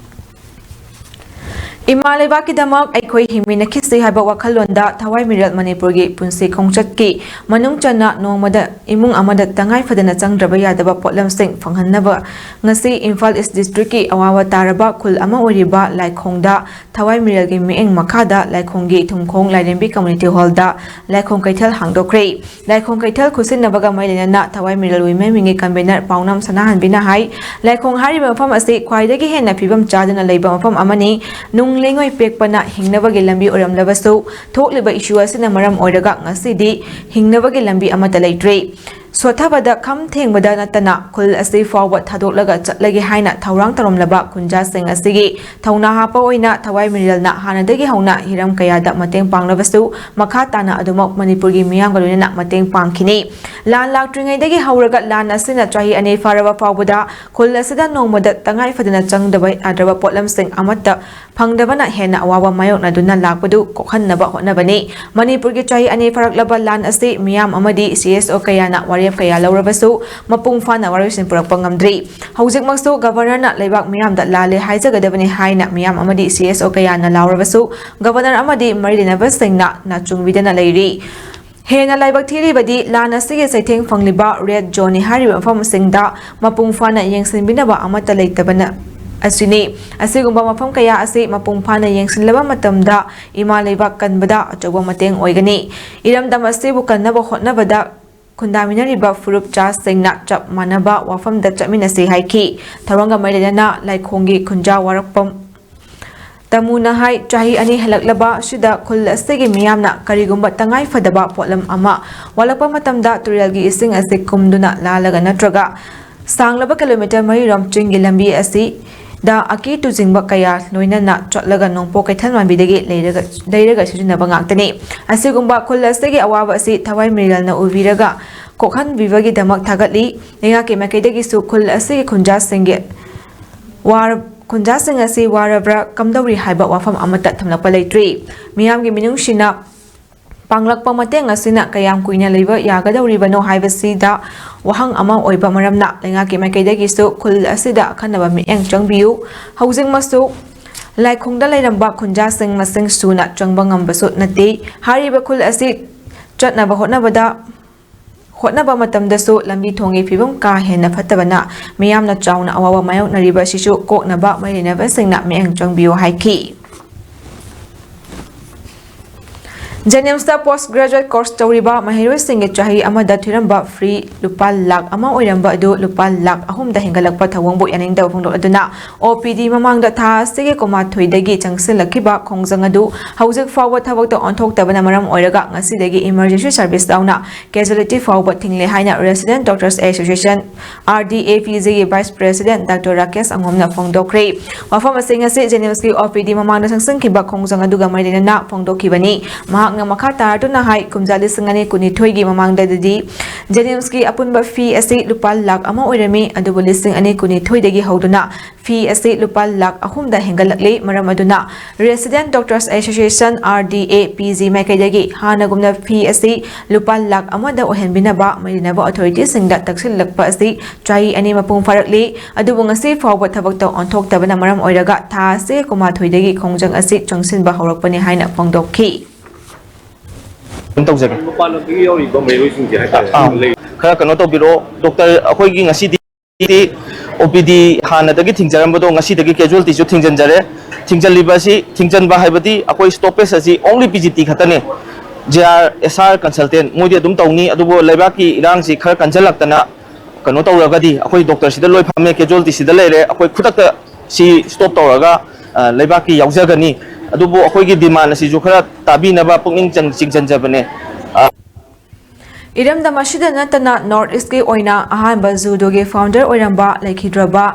ꯏꯃꯥ ꯂꯩꯕꯥꯛꯀꯤꯗꯃꯛ ꯑꯩꯈꯣꯏ ꯍꯤꯡꯃꯤꯟꯅꯈꯤꯁꯤ ꯍꯥꯏꯕ ꯋꯥꯈꯜꯂꯣꯟꯗ ꯊꯋꯥꯏ ꯃꯤꯔꯦꯜ ꯃꯅꯤꯄꯨꯔꯒꯤ ꯄꯨꯟꯁꯤ ꯈꯣꯡꯆꯠꯀꯤ ꯃꯅꯨꯡ ꯆꯟꯅ ꯅꯣꯡꯃꯗ ꯏꯃꯨꯡ ꯑꯃꯗ ꯇꯉꯥꯏ ꯐꯗꯅ ꯆꯪꯗ꯭ꯔꯕ ꯌꯥꯗꯕ ꯄꯣꯠꯂꯝꯁꯤꯡ ꯐꯪꯍꯟꯅꯕ ꯉꯁꯤ ꯏꯝꯐꯥꯜ ꯏꯁ ꯗꯤꯁꯇ꯭ꯔꯤꯛꯀꯤ ꯑꯋꯥꯕ ꯇꯥꯔꯕ ꯈꯨꯜ ꯑꯃ ꯑꯣꯏꯔꯤꯕ ꯂꯥꯏꯈꯣꯡꯗ ꯊꯋꯥꯏ ꯃꯤꯔꯦꯜꯒꯤ ꯃꯤꯠꯌꯦꯡ ꯃꯈꯥꯗ ꯂꯥꯏꯈꯣꯡꯒꯤ ꯊꯨꯝꯈꯣꯡ ꯂꯥꯏꯔꯦꯝꯕꯤ ꯀꯝꯃ꯭ꯌꯨꯅꯤꯇꯤ ꯍꯣꯜꯗ ꯂꯥꯏꯈꯣꯡ ꯀꯩꯊꯦꯜ ꯍꯥꯡꯗꯣꯛꯈ꯭ꯔꯦ꯫ ꯂꯥꯏꯈꯣꯡ ꯀꯩꯊꯦꯜ ꯈꯨꯠꯁꯤꯟꯅꯕꯒ ꯃꯔꯤ ꯂꯩꯅꯅ ꯊꯋꯥꯏ ꯃꯤꯔꯦꯜ ꯋꯤꯃꯦꯟ ꯋꯤꯡꯒꯤ ꯀꯟꯚꯦꯅꯔ ꯄꯥꯎꯅꯝ ꯁꯅꯥꯍꯟꯕꯤꯅ ꯍꯥꯏ, ꯂꯥꯏꯈꯣꯡ ꯍꯥꯏꯔꯤꯕ ꯃꯐꯝ ꯑꯁꯤ ꯈ꯭ꯋꯥꯏꯗꯒꯤ ꯍꯦꯟꯅ ꯐꯤꯕꯝ ꯆꯥꯗꯅ ꯂꯩꯕ ꯃꯐꯝ ꯑꯃꯅꯤ꯫ ꯅꯨꯡ ꯂꯩꯉꯣꯏ ꯄꯦꯛꯄꯅ ꯍꯤꯡꯅꯕꯒꯤ ꯂꯝꯕꯤ ꯑꯣꯏꯔꯝꯂꯕꯁꯨ, ꯊꯣꯛꯂꯤꯕ ꯏꯁꯨ ꯑꯁꯤꯅ ꯃꯔꯝ ꯑꯣꯏꯔꯒ ꯉꯁꯤꯗꯤ ꯍꯤꯡꯅꯕꯒꯤ ꯂꯝꯕꯤ ꯑꯃꯠꯇ ꯂꯩꯇ꯭ꯔꯦ꯫ ꯁꯣꯠꯊꯕꯗ ꯈꯝ ꯊꯦꯡꯕꯗ ꯅꯠꯇꯅ ꯈꯨꯜ ꯑꯁꯤ ꯐꯥꯎꯕ ꯊꯥꯗꯣꯛꯂꯒ ꯆꯠꯂꯒꯦ ꯍꯥꯏꯅ ꯊꯧꯔꯥꯡ ꯇꯧꯔꯝꯂꯕ ꯈꯨꯟꯖꯥꯁꯤꯡ ꯑꯁꯤꯒꯤ ꯊꯧꯅꯥ ꯍꯥꯞꯄ ꯑꯣꯏꯅ ꯊꯋꯥꯏ ꯃꯤꯔꯦꯜꯅ ꯍꯥꯟꯅꯗꯒꯤ ꯍꯧꯅ ꯍꯤꯔꯝ ꯀꯌꯥꯗ ꯃꯇꯦꯡ ꯄꯥꯡꯂꯕꯁꯨ, ꯃꯈꯥ ꯇꯥꯅ ꯑꯗꯨꯃꯛ ꯃꯅꯤꯄꯨꯔꯒꯤ ꯃꯤꯌꯥꯝꯒ ꯂꯣꯏꯅꯅ ꯃꯇꯦꯡ ꯄꯥꯡꯈꯤꯅꯤ꯫ ꯂꯥꯟ ꯂꯥꯛꯇ꯭ꯔꯤꯉꯩꯗꯒꯤ ꯍꯧꯔꯒ ꯂꯥꯟ ꯑꯁꯤꯅ ꯆꯍꯤ ꯑꯅꯤ ꯐꯥꯔꯕ ꯐꯥꯎꯕꯗ ꯈꯨꯜ ꯑꯁꯤꯗ ꯅꯣꯡꯃꯗ ꯇꯉꯥꯏ ꯐꯗꯅ ꯆꯪꯗꯕ ꯌꯥꯗ꯭ꯔꯕ ꯄꯣꯠꯂꯝꯁꯤꯡ ꯑꯃꯠꯇ ꯐꯪꯗꯕꯅ ꯍꯦꯟꯅ ꯑꯋꯥꯕ ꯃꯥꯌꯣꯛꯅꯗꯨꯅ ꯂꯥꯛꯄꯗꯨ ꯀꯣꯛꯍꯟꯅꯕ ꯍꯣꯠꯅꯕꯅꯤ꯫ ꯃꯅꯤꯄꯨꯔꯒꯤ ꯆꯍꯤ ꯑꯅꯤ ꯐꯥꯔꯛꯂꯕ ꯂꯥꯟ ꯑꯁꯤ ꯃꯤꯌꯥꯝ ꯑꯃꯗꯤ ꯁꯤ ꯑꯦꯁ ꯑꯣ ꯀꯌꯥꯅ ꯋꯥꯔꯦꯞ ꯀꯌꯥ ꯂꯧꯔꯕꯁꯨ ꯃꯄꯨꯡ ꯐꯥꯅ ꯋꯥꯔꯣꯏꯁꯤꯟ ꯄꯨꯔꯛꯄ ꯉꯝꯗ꯭ꯔꯤ꯫ ꯍꯧꯖꯤꯛꯃꯛꯁꯨ ꯒꯕꯔꯅꯔꯅ ꯂꯩꯕꯥꯛ ꯃꯤꯌꯥꯝꯗ ꯂꯥꯜꯂꯦ ꯍꯥꯏꯖꯒꯗꯕꯅꯤ ꯍꯥꯏꯅ ꯃꯤꯌꯥꯝ ꯑꯃꯗꯤ ꯁꯤ ꯑꯦꯁ ꯑꯣ ꯀꯌꯥꯅ ꯂꯥꯎꯔꯕꯁꯨ ꯒꯕꯔꯅꯔ ꯑꯃꯗꯤ ꯃꯔꯤ ꯂꯩꯅꯕꯁꯤꯡꯅ ꯅꯥꯆꯨꯡꯕꯤꯗꯅ ꯂꯩꯔꯤ꯫ ꯍꯦꯟꯅ ꯂꯥꯏꯕꯛ ꯊꯤꯔꯤꯕꯗꯤ ꯂꯥꯟ ꯑꯁꯤꯒꯤ ꯆꯩꯊꯦꯡ ꯐꯪꯂꯤꯕ red zoneꯅꯤ ꯍꯥꯏꯔꯤꯕ ꯃꯐꯝꯁꯤꯡꯗ ꯃꯄꯨꯡ ꯐꯥꯅ ꯌꯦꯡꯁꯤꯟꯕꯤꯅꯕ ꯑꯃꯠꯇ ꯂꯩꯇꯕꯅ ꯑꯁꯤꯅꯤ꯫ ꯑꯁꯤꯒꯨꯝꯕ ꯃꯐꯝ ꯀꯌꯥ ꯑꯁꯤ ꯃꯄꯨꯡ ꯐꯥꯅ ꯌꯦꯡꯁꯤꯜꯂꯕ ꯃꯇꯝꯗ ꯏꯃꯥ ꯂꯩꯕꯥꯛ ꯀꯟꯕꯗ ꯑꯆꯧꯕ ꯃꯇꯦꯡ ꯑꯣꯏꯒꯅꯤ꯫ ꯏꯔꯝꯗꯝ ꯑꯁꯤꯕꯨ ꯀꯟꯅꯕ ꯍꯣꯠꯅꯕꯗ ꯈꯨꯟꯗꯥꯃꯤꯟꯅꯔꯤꯕ ꯐꯨꯔꯨꯞ ꯆꯥꯁꯤꯡꯅ ꯆꯞ ꯃꯥꯟꯅꯕ ꯋꯥꯐꯝꯗ ꯆꯠꯃꯤꯟꯅꯁꯤ ꯍꯥꯏꯈꯤ꯫ ꯊꯧꯔꯝꯒ ꯃꯔꯤ ꯂꯩꯅꯅ ꯂꯥꯏꯈꯣꯡꯒꯤ ꯈꯨꯟꯖꯥ ꯋꯥꯔꯛꯐꯝ ꯇꯃꯨꯅ ꯍꯥꯏ, ꯆꯍꯤ ꯑꯅꯤ ꯍꯦꯜꯂꯛꯂꯕ ꯑꯁꯤꯗ ꯈꯨꯜ ꯑꯁꯤꯒꯤ ꯃꯤꯌꯥꯝꯅ ꯀꯔꯤꯒꯨꯝꯕ ꯇꯉꯥꯏ ꯐꯗꯕ ꯄꯣꯠꯂꯝ ꯑꯃ ꯋꯥꯠꯂꯛꯄ ꯃꯇꯝꯗ ꯇꯨꯔꯦꯜꯒꯤ ꯏꯁꯤꯡ ꯑꯁꯤ ꯀꯨꯝꯗꯨꯅ ꯂꯥꯜꯂꯒ ꯅꯠꯇ꯭ꯔꯒ ꯁꯥꯡꯂꯕ ꯀꯤꯂꯣꯃꯤꯇꯔ ꯃꯔꯤ ꯔꯣꯝ ꯆꯤꯡꯒꯤ ꯂꯝꯕꯤ ꯑꯁꯤꯗ ꯑꯀꯤ ꯇꯨꯖꯤꯡꯕ ꯀꯌꯥ ꯂꯣꯏꯅꯅ ꯆꯠꯂꯒ ꯅꯣꯡꯄꯣꯛ ꯀꯩꯊꯦꯜ ꯃꯥꯟꯕꯤꯗꯒꯤ ꯂꯩꯔꯒ, ꯂꯩꯔꯒ ꯁꯤꯖꯤꯟꯅꯕ ꯉꯥꯛꯇꯅꯤ꯫ ꯑꯁꯤꯒꯨꯝꯕ ꯈꯨꯜ ꯑꯁꯤꯒꯤ ꯑꯋꯥꯕ ꯑꯁꯤ ꯊꯋꯥꯏ ꯃꯤꯔꯦꯜꯅ ꯎꯕꯤꯔꯒ ꯀꯣꯛꯍꯟꯕꯤꯕꯒꯤꯗꯃꯛ ꯊꯥꯒꯠꯂꯤ꯫ ꯂꯩꯉꯥꯛꯀꯤ ꯃꯥꯏꯀꯩꯗꯒꯤꯁꯨ ꯈꯨꯜ ꯑꯁꯤꯒꯤ ꯈꯨꯟꯖꯥꯁꯤꯡꯒꯤ ꯋꯥꯔ-, ꯈꯨꯟꯖꯥꯁꯤꯡ ꯑꯁꯤ ꯋꯥꯔꯕ꯭ꯔꯥ ꯀꯝꯗꯧꯔꯤ ꯍꯥꯏꯕ ꯋꯥꯐꯝ ꯑꯃꯠꯇ ꯊꯝꯂꯛꯄ ꯂꯩꯇ꯭ꯔꯤ꯫ ꯃꯤꯌꯥꯝꯒꯤ ꯃꯤꯅꯨꯡꯁꯤꯅ ꯄꯥꯡꯂꯛꯄ ꯃꯇꯦꯡ ꯑꯁꯤꯅ ꯀꯌꯥꯝ ꯀꯨꯏꯅ ꯂꯩꯕ ꯌꯥꯒꯗꯧꯔꯤꯕꯅꯣ ꯍꯥꯏꯕꯁꯤꯗ ꯋꯥꯍꯪ ꯑꯃ ꯑꯣꯏꯕ ꯃꯔꯝꯅ ꯂꯩꯉꯥꯛꯀꯤ ꯃꯥꯏꯀꯩꯗꯒꯤꯁꯨ ꯈꯨꯜ ꯑꯁꯤꯗ ꯑꯈꯟꯅꯕ ꯃꯤꯠꯌꯦꯡ ꯆꯪꯕꯤꯌꯨ꯫ ꯍꯧꯖꯤꯛꯃꯛꯁꯨ ꯂꯥꯏꯈꯣꯡꯗ ꯂꯩꯔꯝꯕ ꯈꯨꯟꯖꯥꯁꯤꯡ ꯃꯁꯤꯡ ꯁꯨꯅ ꯆꯪꯕ ꯉꯝꯕꯁꯨ ꯅꯠꯇꯦ꯫ ꯍꯥꯏꯔꯤꯕ ꯈꯨꯜ ꯑꯁꯤ ꯆꯠꯅꯕ ꯍꯣꯠꯅꯕꯗ, ꯍꯣꯠꯅꯕ ꯃꯇꯝꯗꯁꯨ ꯂꯝꯕꯤ ꯊꯣꯡꯒꯤ ꯐꯤꯕꯝ ꯀꯥ ꯍꯦꯟꯅ ꯐꯠꯇꯕꯅ ꯃꯤꯌꯥꯝꯅ ꯆꯥꯎꯅ ꯑꯋꯥꯕ ꯃꯥꯌꯣꯛꯅꯔꯤꯕ ꯑꯁꯤꯁꯨ ꯀꯣꯛꯅꯕ ꯃꯔꯤ ꯂꯩꯅꯕꯁꯤꯡꯅ ꯃꯤꯠꯌꯦꯡ ꯆꯪꯕꯤꯌꯨ ꯍꯥꯏꯈꯤ꯫ ꯖꯦꯅꯤꯝꯁꯇ post graduate course ꯇꯧꯔꯤꯕ ꯃꯍꯩꯔꯣꯏꯁꯤꯡꯒꯤ ꯆꯍꯤ ꯑꯃꯗ ꯊꯤꯔꯝꯕ fee ꯂꯨꯄꯥ ꯂꯥꯈ ꯑꯃ ꯑꯣꯏꯔꯝꯕ ꯑꯗꯨ ꯂꯨꯄꯥ ꯂꯥꯈ ꯑꯍꯨꯝꯗ ꯍꯦꯟꯒꯠꯂꯛꯄ ꯊꯧꯑꯣꯡꯕꯨ ꯌꯥꯅꯤꯡꯗꯕ ꯐꯣꯡꯗꯣꯛꯂꯗꯨꯅ OPD ꯃꯃꯥꯡꯗ ꯊꯥ ꯑꯁꯤꯒꯤ ꯀꯨꯟꯃꯥꯊꯣꯏꯗꯒꯤ ꯆꯪꯁꯤꯜꯂꯛꯈꯤꯕ ꯈꯣꯡꯖꯪ ꯑꯗꯨ ꯍꯧꯖꯤꯛ ꯐꯥꯎꯕ ꯊꯕꯛꯇ ꯑꯣꯟꯊꯣꯛꯇꯕꯅ ꯃꯔꯝ ꯑꯣꯏꯔꯒ ꯉꯁꯤꯗꯒꯤ emergency service ꯌꯥꯎꯅ casualty ꯐꯥꯎꯕ ꯊꯤꯡꯂꯦ ꯍꯥꯏꯅ Resident Doctors Association, RDAPG ꯒꯤ Vice President Doctor ꯔꯥꯀꯦꯁ ꯑꯉꯣꯝꯅ ꯐꯣꯡꯗꯣꯛꯈ꯭ꯔꯦ꯫ ꯋꯥꯐꯝ ꯑꯁꯤ ꯉꯁꯤ ꯖꯦꯅꯤꯝꯁꯀꯤ OPD ꯃꯃꯥꯡꯗ ꯆꯪꯁꯤꯟꯈꯤꯕ ꯈꯣꯡꯖꯪ ꯑꯗꯨꯒ ꯃꯔꯤ ꯂꯩꯅꯅ ꯐꯣꯡꯗꯣꯛꯈꯤꯕꯅꯤ꯫ ꯃꯍꯥꯛꯅ ꯃꯈꯥ ꯇꯥꯔꯗꯨꯅ ꯍꯥꯏ, ꯀꯨꯝꯖꯥ ꯂꯤꯁꯤꯡ ꯑꯅꯤ ꯀꯨꯟꯅꯤꯊꯣꯏꯒꯤ ꯃꯃꯥꯡꯗꯗꯤ ꯖꯦꯅꯤꯝꯁꯀꯤ ꯑꯄꯨꯟꯕ fee ꯑꯁꯤ ꯂꯨꯄꯥ ꯂꯥꯈ ꯑꯃ ꯑꯣꯏꯔꯝꯃꯤ, ꯑꯗꯨꯕꯨ ꯂꯤꯁꯤꯡ ꯑꯅꯤ ꯀꯨꯟꯅꯤꯊꯣꯏꯗꯒꯤ ꯍꯧꯗꯨꯅ fee ꯑꯁꯤ ꯂꯨꯄꯥ ꯂꯥꯈ ꯑꯍꯨꯝꯗ ꯍꯦꯟꯒꯠꯂꯛꯂꯤ꯫ ꯃꯔꯝ ꯑꯗꯨꯅ Resident Doctors Association, RDAPG ꯃꯥꯏꯀꯩꯗꯒꯤ ꯍꯥꯟꯅꯒꯨꯝꯅ fee ꯑꯁꯤ ꯂꯨꯄꯥ ꯂꯥꯈ ꯑꯃꯗ ꯑꯣꯏꯍꯟꯕꯤꯅꯕ ꯃꯔꯤ ꯂꯩꯅꯕ authority ꯁꯤꯡꯗ ꯇꯛꯁꯤꯜꯂꯛꯄ ꯑꯁꯤ ꯆꯍꯤ ꯑꯅꯤ ꯃꯄꯨꯡ ꯐꯥꯔꯛꯂꯤ꯫ ꯑꯗꯨꯕꯨ ꯉꯁꯤ ꯐꯥꯎꯕ ꯊꯕꯛꯇ ꯑꯣꯟꯊꯣꯛꯇꯕꯅ ꯃꯔꯝ ꯑꯣꯏꯔꯒ ꯊꯥ ꯑꯁꯤ ꯀꯨꯟꯃꯥꯊꯣꯏꯗꯒꯤ ꯈꯣꯡꯖꯪ ꯑꯁꯤ ꯆꯪꯁꯤꯟꯕ ꯍꯧꯔꯛꯄꯅꯤ ꯍꯥꯏꯅ ꯐꯣꯡꯗꯣꯛꯈꯤ꯫ ꯑꯗꯨꯝ ꯇꯧꯖꯒꯦ꯫ ꯃꯄꯥꯟ ꯂꯝꯗꯒꯤ ꯌꯥꯎꯔꯤꯕ ꯃꯍꯩꯔꯣꯏꯁꯤꯡꯁꯦ ꯍꯥꯏꯇꯥꯔꯦ꯫ ꯑꯥ, ꯈꯔ ꯀꯩꯅꯣ ꯇꯧꯕꯤꯔꯛꯑꯣ ꯗꯣꯛꯇꯔ꯫ ꯑꯩꯈꯣꯏꯒꯤ ꯉꯁꯤꯗꯤ ꯑꯣ ꯄꯤ ꯗꯤ ꯍꯥꯟꯅꯗꯒꯤ ꯊꯤꯡꯖꯔꯝꯕꯗꯣ ꯉꯁꯤꯗꯒꯤ ꯀꯦꯖꯨꯋꯦꯜꯇꯤꯁꯨ ꯊꯤꯡꯖꯤꯟꯖꯔꯦ꯫ ꯊꯤꯡꯖꯤꯜꯂꯤꯕ ꯑꯁꯤ, ꯊꯤꯡꯖꯤꯟꯕ ꯍꯥꯏꯕꯗꯤ ꯑꯩꯈꯣꯏ ꯁ꯭ꯇꯣꯄꯦꯖ ꯑꯁꯤ ꯑꯣꯡꯂꯤ ꯄꯤ ꯖꯤ ꯇꯤ ꯈꯛꯇꯅꯦ꯫ ꯖꯦ ꯑꯥꯔ, ꯑꯦꯁ ꯑꯥꯔ ꯀꯟꯁꯜꯇꯦꯟ ꯃꯣꯏꯗꯤ ꯑꯗꯨꯝ ꯇꯧꯅꯤ, ꯑꯗꯨꯕꯨ ꯂꯩꯕꯥꯛꯀꯤ ꯏꯔꯥꯡꯁꯤ ꯈꯔ ꯀꯟꯁꯤꯜꯂꯛꯇꯅ ꯀꯩꯅꯣ ꯇꯧꯔꯒꯗꯤ ꯑꯩꯈꯣꯏ ꯗꯣꯛꯇꯔꯁꯤꯗ ꯂꯣꯏ ꯐꯝꯃꯦ, ꯀꯦꯖꯨꯋꯦꯜꯇꯤꯁꯤꯗ ꯂꯩꯔꯦ, ꯑꯩꯈꯣꯏ ꯈꯨꯗꯛꯇ ꯁꯤ ꯁ꯭ꯇꯣꯞ ꯇꯧꯔꯒ, ꯑ, ꯂꯩꯕꯥꯛꯀꯤ ꯌꯥꯎꯖꯒꯅꯤ꯫ ꯑꯗꯨꯕꯨ ꯑꯩꯈꯣꯏꯒꯤ ꯗꯤꯃꯥꯟ ꯑꯁꯤꯁꯨ ꯈꯔ ꯇꯥꯕꯤꯅꯕ ꯄꯨꯛꯅꯤꯡ ꯆꯪ-, ꯆꯤꯡꯁꯤꯟꯖꯕꯅꯦ꯫ ꯑ, ꯏꯔꯝꯗꯝ ꯑꯁꯤꯗ ꯅꯠꯇꯅ ꯅꯣꯔꯠ ꯏꯁꯀꯤ ꯑꯣꯏꯅ ꯑꯍꯥꯟꯕ ꯖꯨꯗꯣꯒꯤ ꯐꯥꯎꯟꯗꯔ ꯑꯣꯏꯔꯝꯕ ꯂꯩꯈꯤꯗ꯭ꯔꯕ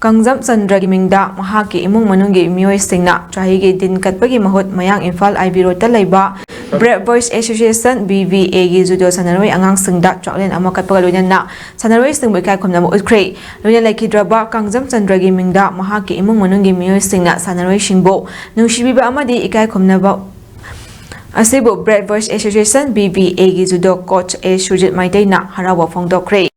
ꯀꯪꯖꯝ ꯆꯟꯗ꯭ꯔꯒꯤ ꯃꯤꯡꯗ ꯃꯍꯥꯛꯀꯤ ꯏꯃꯨꯡ ꯃꯅꯨꯡꯒꯤ ꯃꯤꯑꯣꯏꯁꯤꯡꯅ ꯆꯍꯤꯒꯤ ꯗꯤꯟ ꯀꯠꯄꯒꯤ ꯃꯍꯨꯠ ꯃꯌꯥꯡ ꯏꯝꯐꯥꯜ ꯑꯥꯏ ꯕꯤ ꯔꯣꯗꯇ ꯂꯩꯕ ꯕ꯭ꯔꯦꯞ ꯕꯣꯏꯁ ꯑꯦꯁꯣꯁꯤꯌꯦꯁꯟ, ꯕꯤ ꯕꯤ ꯑꯦꯒꯤ ꯖꯨꯗꯣ ꯁꯥꯟꯅꯔꯣꯏ ꯑꯉꯥꯡꯁꯤꯡꯗ ꯆꯥꯛꯂꯦꯟ ꯑꯃ ꯀꯠꯄꯒ ꯂꯣꯏꯅꯅ ꯁꯥꯟꯅꯔꯣꯏꯁꯤꯡꯕꯨ ꯏꯀꯥꯏ ꯈꯨꯝꯅꯕ ꯎꯠꯈ꯭ꯔꯦ꯫ ꯂꯣꯏꯅ ꯂꯩꯈꯤꯗ꯭ꯔꯕ ꯀꯪꯖꯝ ꯆꯟꯗ꯭ꯔꯒꯤ ꯃꯤꯡꯗ ꯃꯍꯥꯛꯀꯤ ꯏꯃꯨꯡ ꯃꯅꯨꯡꯒꯤ ꯃꯤꯑꯣꯏꯁꯤꯡꯅ ꯁꯥꯟꯅꯔꯣꯏꯁꯤꯡꯕꯨ ꯅꯨꯡꯁꯤꯕꯤꯕ ꯑꯃꯗꯤ ꯏꯀꯥꯏ ꯈꯨꯝꯅꯕ ꯑꯁꯤꯕꯨ bright boys association, B B ꯑꯦꯒꯤ ꯖꯨꯗꯣ ꯀꯣꯆ ꯑꯦ ꯁꯨꯔꯖꯤꯠ ꯃꯩꯇꯩꯅ ꯍꯔꯥꯎꯕ ꯐꯣꯡꯗꯣꯛꯈ꯭ꯔꯦ꯫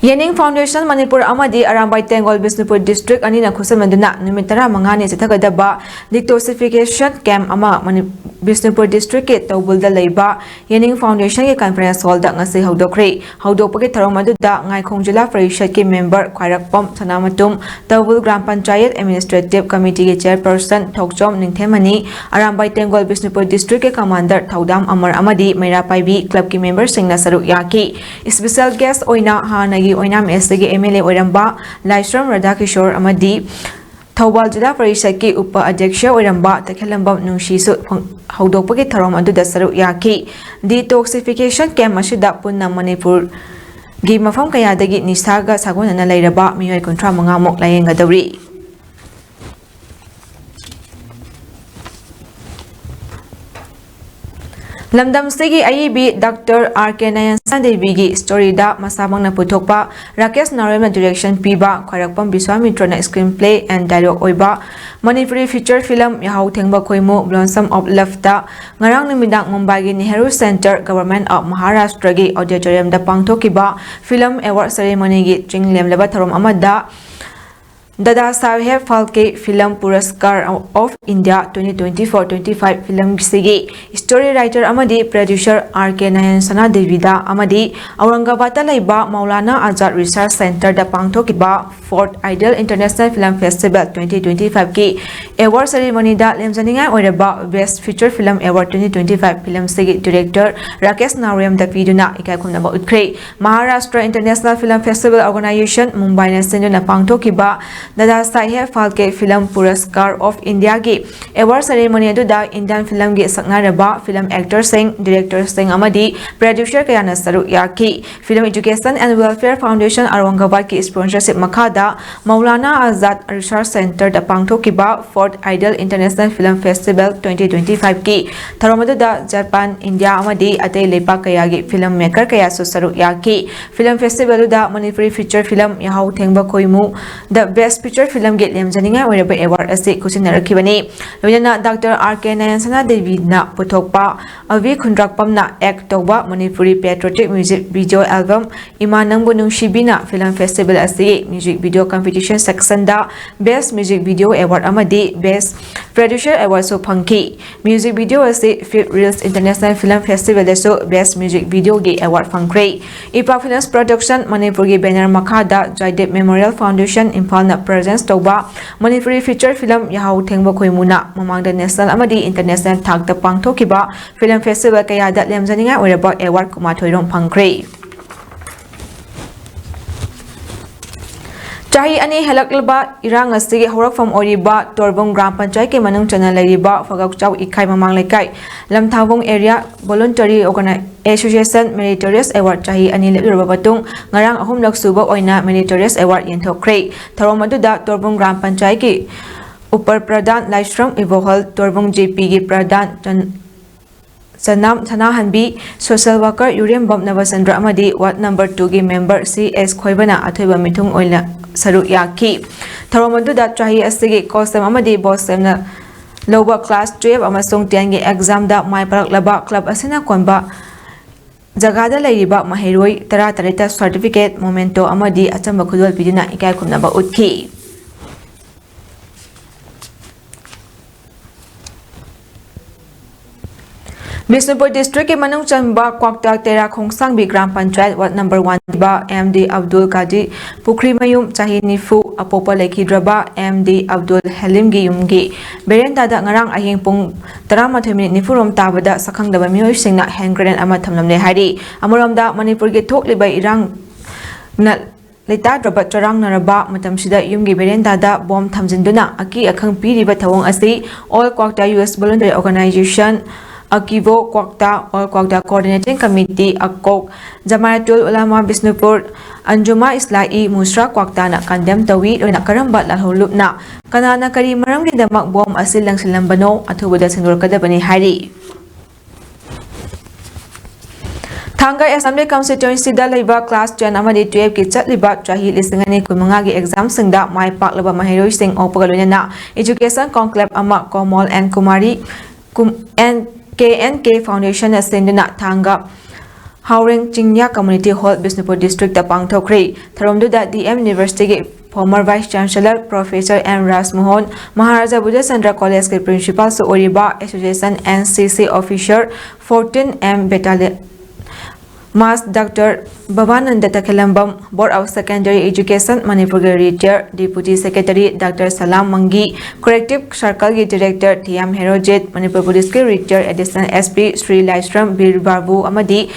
ꯌꯦꯅꯤꯡ ꯐꯥꯎꯟꯗꯦꯁꯟ ꯃꯅꯤꯄꯨꯔ ꯑꯃꯗꯤ ꯑꯔꯥꯝꯕꯥꯏ ꯇꯦꯡꯒꯣꯜ ꯕꯤꯁꯅꯨꯄꯨꯔ ꯗꯤꯁꯇ꯭ꯔꯤꯛ ꯑꯅꯤꯅ ꯈꯨꯠꯁꯝꯅꯗꯨꯅ ꯅꯨꯃꯤꯠ ꯇꯔꯥꯃꯉꯥꯅꯤ ꯆꯠꯊꯒꯗꯕ ꯗꯤꯇꯣꯛꯁꯤꯐꯤꯀꯦꯁꯟ ꯀꯦꯝꯞ ꯑꯃ ꯃꯅꯤ-, ꯕꯤꯁꯅꯨꯄꯨꯔ ꯗꯤꯁꯇ꯭ꯔꯤꯛꯀꯤ ꯇꯧꯕꯨꯜꯗ ꯂꯩꯕ ꯌꯦꯅꯤꯡ ꯐꯥꯎꯟꯗꯦꯁꯟꯒꯤ ꯀꯟꯐꯔꯦꯟꯁ ꯍꯣꯜꯗ ꯉꯁꯤ ꯍꯧꯗꯣꯛꯈ꯭ꯔꯦ꯫ ꯍꯧꯗꯣꯛꯄꯒꯤ ꯊꯧꯔꯝ ꯑꯗꯨꯗ ꯉꯥꯏꯈꯣꯡ ꯖꯤꯂꯥ ꯄꯔꯤꯁꯠꯀꯤ ꯃꯦꯝꯕꯔ ꯈ꯭ꯋꯥꯏꯔꯥꯛꯄꯝ ꯁꯅꯥꯃꯇꯨꯝ, ꯇꯧꯕꯨꯜ ꯒ꯭ꯔꯥꯝ ꯄꯟꯆꯥꯌꯠ ꯑꯦꯗꯃꯤꯅꯤꯁꯇ꯭ꯔꯦꯇꯤꯚ ꯀꯃꯤꯇꯤꯒꯤ ꯆꯦꯌꯔꯄꯔꯁꯟ ꯊꯣꯛꯆꯣꯝ ꯅꯤꯡꯊꯦꯝꯃꯅꯤ, ꯑꯔꯥꯝꯕꯥꯏ ꯇꯦꯡꯒꯣꯜ ꯕꯤꯁꯅꯨꯄꯨꯔ ꯗꯤꯁꯇ꯭ꯔꯤꯛꯀꯤ ꯀꯃꯥꯟꯗꯔ ꯊꯧꯗꯥꯝ ꯑꯃꯔ ꯑꯃꯗꯤ ꯃꯩꯔꯥ ꯄꯥꯏꯕꯤ ꯀ꯭ꯂꯕꯀꯤ ꯃꯦꯝꯕꯔꯁꯤꯡꯅ ꯁꯔꯨꯛ ꯌꯥꯈꯤ꯫ ꯏꯁꯄꯤꯁꯦꯜ ꯒꯦꯁ ꯑꯣꯏꯅ ꯍꯥꯟꯅꯒꯤ ꯑꯣꯏꯅꯥꯝ ꯑꯦꯁ ꯁꯤꯒꯤ ꯑꯦꯝ ꯑꯦꯜ ꯑꯦ ꯑꯣꯏꯔꯝꯕ ꯂꯥꯏꯁ꯭ꯔꯝ ꯔꯥꯙꯥꯀꯤꯁꯣꯔ ꯑꯃꯗꯤ ꯊꯧꯕꯥꯜ ꯖꯤꯂꯥ ꯄꯔꯤꯁꯠꯀꯤ ꯎꯄ ꯑꯗ꯭ꯌꯛꯁ ꯑꯣꯏꯔꯝꯕ ꯇꯈꯦꯜꯂꯝꯕꯝ ꯅꯨꯡꯁꯤꯁꯨ ꯐꯣꯡ-, ꯍꯧꯗꯣꯛꯄꯒꯤ ꯊꯧꯔꯝ ꯑꯗꯨꯗ ꯁꯔꯨꯛ ꯌꯥꯈꯤ꯫ ꯗꯤꯇꯣꯛꯁꯤꯐꯤꯀꯦꯁꯟ ꯀꯦꯝꯞ ꯑꯁꯤꯗ ꯄꯨꯟꯅ ꯃꯅꯤꯄꯨꯔꯒꯤ ꯃꯐꯝ ꯀꯌꯥꯗꯒꯤ ꯅꯤꯁꯥꯒ ꯁꯥꯒꯣꯟꯅꯅ ꯂꯩꯔꯕ ꯃꯤꯑꯣꯏ ꯀꯨꯟꯊ꯭ꯔꯥ ꯃꯉꯥꯃꯨꯛ ꯂꯥꯌꯦꯡꯒꯗꯧꯔꯤ꯫ ꯂꯝꯗꯝꯁꯤꯒꯤ ꯑꯏꯕꯤ ꯗꯥꯛꯇꯔ ꯑꯥꯔ ꯀꯦ ꯅꯌꯟꯁꯥꯟ ꯗꯦꯕꯤꯒꯤ ꯁ꯭ꯇꯣꯔꯤꯗ ꯃꯁꯥꯃꯛꯅ ꯄꯨꯊꯣꯛꯄ ꯔꯥꯀꯦꯁ ꯅꯥꯎꯔꯦꯝꯅ ꯗꯤꯔꯦꯛꯁꯟ ꯄꯤꯕ ꯈ꯭ꯋꯥꯏꯔꯥꯛꯄꯝ ꯕꯤꯁ꯭ꯋꯥꯃꯤꯇ꯭ꯔꯅ ꯁ꯭ꯀ꯭ꯔꯤꯟ ꯄ꯭ꯂꯦ ꯑꯦꯟ ꯗꯥꯏꯂꯣꯒ ꯑꯣꯏꯕ ꯃꯅꯤꯄꯨꯔꯤ ꯐꯤꯆꯔ ꯐꯤꯂꯝ ꯌꯥꯍꯧ ꯊꯦꯡꯕ ꯈꯣꯏꯃꯨ, Blossom of Loveꯇ ꯉꯔꯥꯡ ꯅꯨꯃꯤꯗꯥꯡ ꯃꯨꯝꯕꯥꯏꯒꯤ ꯅꯦꯍꯔꯨ ꯁꯦꯟꯇꯔ, ꯒꯚꯔꯟꯃꯦꯟꯠ ꯑꯣꯐ ꯃꯍꯥꯔꯥꯁꯇ꯭ꯔꯒꯤ ꯑꯣꯗꯤꯇꯣꯔꯤꯌꯝꯗ ꯄꯥꯡꯊꯣꯛꯈꯤꯕ ꯐꯤꯂꯝ ꯑꯦꯋꯥꯔꯗ ꯁꯦꯔꯦꯃꯣꯅꯤꯒꯤ ꯆꯤꯡꯂꯦꯝꯂꯕ ꯊꯧꯔꯝ ꯑꯃꯗ Dada Saheb Phalke Film Puraskar of India twenty twenty-four twenty-five film ꯁꯤꯒꯤ story writer ꯑꯃꯗꯤ producer R K Nayansana Devi ꯗ ꯑꯃꯗꯤ ꯑꯧꯔꯪꯒꯕꯥꯗꯇ ꯂꯩꯕ ꯃꯧꯂꯥꯅꯥ ꯑꯖꯥꯗ Research Centre ꯗ ꯄꯥꯡꯊꯣꯛꯈꯤꯕ Fourth Ideal International Film Festival twenty twenty-five ꯀꯤ award ceremony ꯗ ꯂꯦꯝꯖꯅꯤꯡꯉꯥꯏ ꯑꯣꯏꯔꯕ Best Feature Film Award twenty twenty-five film ꯁꯤꯒꯤ director ꯔꯥꯀꯦꯁ ꯅꯥꯎꯔꯦꯝꯗ ꯄꯤꯗꯨꯅ ꯏꯀꯥꯏ ꯈꯨꯝꯅꯕ ꯎꯠꯈ꯭ꯔꯦ꯫ Maharashtra International Film Festival Organization ꯃꯨꯝꯕꯥꯏꯅ ꯁꯤꯟꯗꯨꯅ ꯄꯥꯡꯊꯣꯛꯈꯤꯕ Dada Saheb Phalke Film Puraskar of India ꯒꯤ award ceremony ꯑꯗꯨꯗ Indian film ꯒꯤ ꯁꯛꯅꯥꯏꯔꯕ film actor ꯁꯤꯡ, director ꯁꯤꯡ ꯑꯃꯗꯤ producer ꯀꯌꯥꯅ ꯁꯔꯨꯛ ꯌꯥꯈꯤ꯫ Film Education and Welfare Foundation ꯑꯧꯔꯪꯒꯕꯥꯗꯀꯤ sponsorship ꯃꯈꯥꯗ ꯃꯧꯂꯥꯅꯥ ꯑꯖꯥꯗ Research Centre ꯗ ꯄꯥꯡꯊꯣꯛꯈꯤꯕ Fourth Ideal International Film Festival twenty twenty-five ꯀꯤ ꯊꯧꯔꯝ ꯑꯗꯨꯗ ꯖꯄꯥꯟ, ꯏꯟꯗꯤꯌꯥ ꯑꯃꯗꯤ ꯑꯇꯩ ꯂꯩꯄꯥꯛ ꯀꯌꯥꯒꯤ film maker ꯀꯌꯥꯁꯨ ꯁꯔꯨꯛ ꯌꯥꯈꯤ꯫ Film festival ꯑꯗꯨꯗ ꯃꯅꯤꯄꯨꯔꯤ feature film ꯌꯥꯍꯧ ꯊꯦꯡꯕ ꯈꯣꯏꯃꯨ ꯗ Best Feature Film ꯒꯤ ꯂꯦꯝꯖꯅꯤꯡꯉꯥꯏ ꯑꯣꯏꯔꯕ award ꯑꯁꯤ ꯈꯨꯠꯁꯤꯟꯅꯔꯛꯈꯤꯕꯅꯤ꯫ ꯂꯣꯏꯅꯅ Doctor R K Nayansana Devi ꯅ ꯄꯨꯊꯣꯛꯄ ꯑꯚꯤ ꯈꯨꯟꯗ꯭ꯔꯥꯛꯄꯝꯅ act ꯇꯧꯕ Manipuri patriotic music video album ꯏꯃꯥ ꯅꯪꯕꯨ ꯅꯨꯡꯁꯤꯕꯤꯅ film festival ꯑꯁꯤꯒꯤ music video competition section ꯗ Best Music Video Award ꯑꯃꯗꯤ Best Producer Award ꯁꯨ ꯐꯪꯈꯤ꯫ Music video ꯑꯁꯤ Fifth Reels International Film Festival ꯗꯁꯨ Best Music Video ꯒꯤ award ꯐꯪꯈ꯭ꯔꯦ꯫ ꯏꯄꯥ Films Production ꯃꯅꯤꯄꯨꯔꯒꯤ banner ꯃꯈꯥꯗ Joydeep Memorial Foundation ꯏꯝꯐꯥꯜꯅ present ꯇꯧꯕ ꯃꯅꯤꯄꯨꯔꯤ feature film ꯌꯥꯍꯧ ꯊꯦꯡꯕ ꯈꯣꯏꯃꯨꯅ ꯃꯃꯥꯡꯗ national ꯑꯃꯗꯤ international ꯊꯥꯛꯇ ꯄꯥꯡꯊꯣꯛꯈꯤꯕ film festival ꯀꯌꯥꯗ ꯂꯦꯝꯖꯅꯤꯡꯉꯥꯏ ꯑꯣꯏꯔꯕ award ꯀꯨꯟꯃꯥꯊꯣꯏ ꯔꯣꯝ ꯐꯪꯈ꯭ꯔꯦ꯫ ꯆꯍꯤ ꯑꯅꯤ ꯍꯦꯜꯂꯛꯂꯕ ꯏꯔꯥꯡ ꯑꯁꯤꯒꯤ ꯍꯧꯔꯛꯐꯝ ꯑꯣꯏꯔꯤꯕ ꯇꯣꯔꯕꯨꯡ ꯒ꯭ꯔꯥꯝ ꯄꯟꯆꯥꯌꯠꯀꯤ ꯃꯅꯨꯡ ꯆꯟꯅ ꯂꯩꯔꯤꯕ ꯐꯒꯛꯆꯥꯎ ꯏꯈꯥꯏ ꯃꯃꯥꯡ ꯂꯩꯀꯥꯏ ꯂꯝꯊꯥꯕꯨꯡ area voluntary organi-, association meritorious award ꯆꯍꯤ ꯑꯅꯤ ꯂꯦꯞꯂꯨꯔꯕ ꯃꯇꯨꯡ ꯉꯔꯥꯡ ꯑꯍꯨꯝꯂꯛ ꯁꯨꯕ ꯑꯣꯏꯅ meritorious award ꯌꯦꯟꯊꯣꯛꯈ꯭ꯔꯦ꯫ ꯊꯧꯔꯝ ꯑꯗꯨꯗ ꯇꯣꯔꯕꯨꯡ ꯒ꯭ꯔꯥꯝ ꯄꯟꯆꯥꯌꯠꯀꯤ ꯎꯄꯔ ꯄ꯭ꯔꯙꯥꯟ ꯂꯥꯏꯁ꯭ꯔꯝ ꯏꯕꯣꯍꯜ, ꯇꯣꯔꯕꯨꯡ J P ꯒꯤ ꯄ꯭ꯔꯙꯥꯟ ꯆꯟ-, ꯆꯅꯥꯝ ꯁꯅꯥꯍꯟꯕꯤ, social worker ꯌꯨꯔꯦꯝꯕꯝ ꯅꯕꯆꯟꯗ꯭ꯔ ꯑꯃꯗꯤ ward number two ꯒꯤ member C S ꯈꯣꯏꯕꯅ ꯑꯊꯣꯏꯕ ꯃꯤꯊꯨꯡ ꯑꯣꯏꯅ ꯁꯔꯨꯛ ꯌꯥꯈꯤ꯫ ꯊꯧꯔꯝ ꯑꯗꯨꯗ ꯆꯍꯤ ꯑꯁꯤꯒꯤ COHSEM ꯑꯃꯗꯤ BOHSEM ꯅ ꯂꯧꯕ class twelve ꯑꯃꯁꯨꯡ ten ꯒꯤ exam ꯗ ꯃꯥꯏ ꯄꯥꯛꯂꯛꯂꯕ club ꯑꯁꯤꯅ ꯀꯣꯟꯕ ꯖꯒꯥꯗ ꯂꯩꯔꯤꯕ ꯃꯍꯩꯔꯣꯏ ꯇꯔꯥꯇꯔꯦꯠꯇ certificate, memento ꯑꯃꯗꯤ ꯑꯆꯝꯕ ꯈꯨꯗꯣꯜ ꯄꯤꯗꯨꯅ ꯏꯀꯥꯏ ꯈꯨꯝꯅꯕ ꯎꯠꯈꯤ꯫ ꯕꯤꯁꯅꯨꯄꯨꯔ ꯗꯤꯁꯇ꯭ꯔꯤꯛꯀꯤ ꯃꯅꯨꯡ ꯆꯟꯕ Kwakta Tera Khongsangbi gram panchayat ward number one ꯄꯤꯕ ꯑꯦꯝ ꯗꯤ ꯑꯕꯗꯨꯜ ꯀꯥꯗꯤ ꯄꯨꯈ꯭ꯔꯤꯃꯌꯨꯝ, ꯆꯍꯤ ꯅꯤꯐꯨ, ꯑꯄꯣꯛꯄ ꯂꯩꯈꯤꯗ꯭ꯔꯕ ꯑꯦꯝ ꯗꯤ ꯑꯕꯗꯨꯜ ꯍꯦꯂꯤꯝꯒꯤ ꯌꯨꯝꯒꯤ ꯕꯦꯔꯦꯟꯗꯥꯗ ꯉꯔꯥꯡ ꯑꯍꯤꯡ ꯄꯨꯡ ꯇꯔꯥꯃꯥꯊꯣꯏ ꯃꯤꯅꯤꯠ ꯅꯤꯐꯨ ꯔꯣꯝ ꯇꯥꯕꯗ ꯁꯛꯈꯪꯗꯕ ꯃꯤꯑꯣꯏꯁꯤꯡꯅ ꯍꯦꯟ ꯒ꯭ꯔꯦꯅꯦꯗ ꯑꯃ ꯊꯝꯂꯝꯂꯦ ꯍꯥꯏꯔꯤ꯫ ꯑꯃꯔꯣꯝꯗ, ꯃꯅꯤꯄꯨꯔꯒꯤ ꯊꯣꯛꯂꯤꯕ ꯏꯔꯥꯡꯅ ꯂꯩꯇꯥꯗ꯭ꯔꯕ ꯆꯔꯥꯡꯅꯔꯕ ꯃꯇꯝꯁꯤꯗ ꯌꯨꯝꯒꯤ ꯕꯦꯔꯦꯟꯗꯥꯗ ꯕꯣꯝ ꯊꯝꯖꯤꯟꯗꯨꯅ ꯑꯀꯤ ꯑꯈꯪ ꯄꯤꯔꯤꯕ ꯊꯧꯑꯣꯡ ꯑꯁꯤ All Kwakta Youth Voluntary Organization, ꯑꯀꯤꯕꯣ ꯀ꯭ꯋꯥꯛꯇꯥ, All Kwakta Coordinating Committee, ꯑꯀꯣꯛ, ꯖꯃꯥꯌꯇꯨꯜ ꯎꯂꯥꯃꯥ ꯕꯤꯁꯅꯨꯄꯨꯔ, ꯑꯟꯖꯨꯃꯥ ꯏꯁꯂꯥꯍꯤ ꯃꯨꯁ꯭ꯔꯥ ꯀ꯭ꯋꯥꯛꯇꯥꯅ ꯀꯟꯗꯦꯝ ꯇꯧꯏ꯫ ꯂꯣꯏꯅ ꯀꯔꯝꯕ ꯂꯥꯜꯍꯧꯂꯨꯞꯅ ꯀꯅꯥꯅ ꯀꯔꯤ ꯃꯔꯝꯒꯤꯗꯃꯛ ꯕꯣꯝ ꯑꯁꯤ ꯂꯪꯁꯤꯜꯂꯝꯕꯅꯣ ꯑꯊꯨꯕꯗ ꯁꯦꯡꯗꯣꯔꯛꯀꯗꯕꯅꯤ ꯍꯥꯏꯔꯤ꯫ ꯊꯥꯡꯒ ꯑꯦꯁꯦꯝꯕ꯭ꯂꯤ ꯀꯟꯁꯇꯤꯇ꯭ꯋꯦꯟꯁꯤꯗ ꯂꯩꯕ ꯀ꯭ꯂꯥꯁ ꯇꯦꯟ ꯑꯃꯗꯤ ꯇꯨꯌꯦꯜꯐꯀꯤ ꯆꯠꯂꯤꯕ ꯆꯍꯤ ꯂꯤꯁꯤꯡ ꯑꯅꯤ ꯀꯨꯟꯃꯉꯥꯒꯤ ꯑꯦꯛꯖꯥꯝꯁꯤꯡꯗ ꯃꯥꯏ ꯄꯥꯛꯂꯕ ꯃꯍꯩꯔꯣꯏꯁꯤꯡ ꯑꯣꯛꯄꯒ ꯂꯣꯏꯅꯅ ꯏꯖꯨꯀꯦꯁꯟ ꯀꯣꯟꯀ꯭ꯂꯦꯕ ꯑꯃ ꯀꯣꯃꯣꯜ ꯑꯦꯟ ꯀꯨꯃꯥꯔꯤ ꯀꯨꯝ-, ꯑꯦꯟ ꯀꯦ ꯑꯦꯟ ꯀꯦ ꯐꯥꯎꯟꯗꯦꯁꯟꯅ ꯁꯤꯟꯗꯨꯅ Thanga Haoreng Chingya community hall, Bishnupur district ꯄꯥꯡꯊꯣꯛꯈ꯭ꯔꯤ꯫ ꯊꯧꯔꯝꯗꯨꯗ ꯗꯤ ꯑꯦꯝ ꯌꯨꯅꯤꯚꯔꯁꯤꯇꯤꯒꯤ former vice chancellor professor N Rajmohan, Maharaja Budhachandra ꯀꯣꯂꯦꯖꯀꯤ ꯄ꯭ꯔꯤꯟꯁꯤꯄꯥꯜꯁꯨ ꯑꯣꯏꯔꯤꯕ association N C C officer fourteen M battalion ꯃꯥꯁ doctor Babananda Takhellambam, Board of Secondary Education ꯃꯅꯤꯄꯨꯔꯒꯤ retire deputy secretary doctor Salam Mangi, corrective ꯁꯔꯀꯜꯒꯤ ꯗꯤꯔꯦꯛꯇꯔ ꯊꯤꯌꯥꯝ ꯍꯦꯔꯣꯖꯤꯠ, ꯃꯅꯤꯄꯨꯔ ꯄꯨꯂꯤꯁꯀꯤ retire additional S P Shri Laishram Bir Babu ꯑꯃꯗꯤ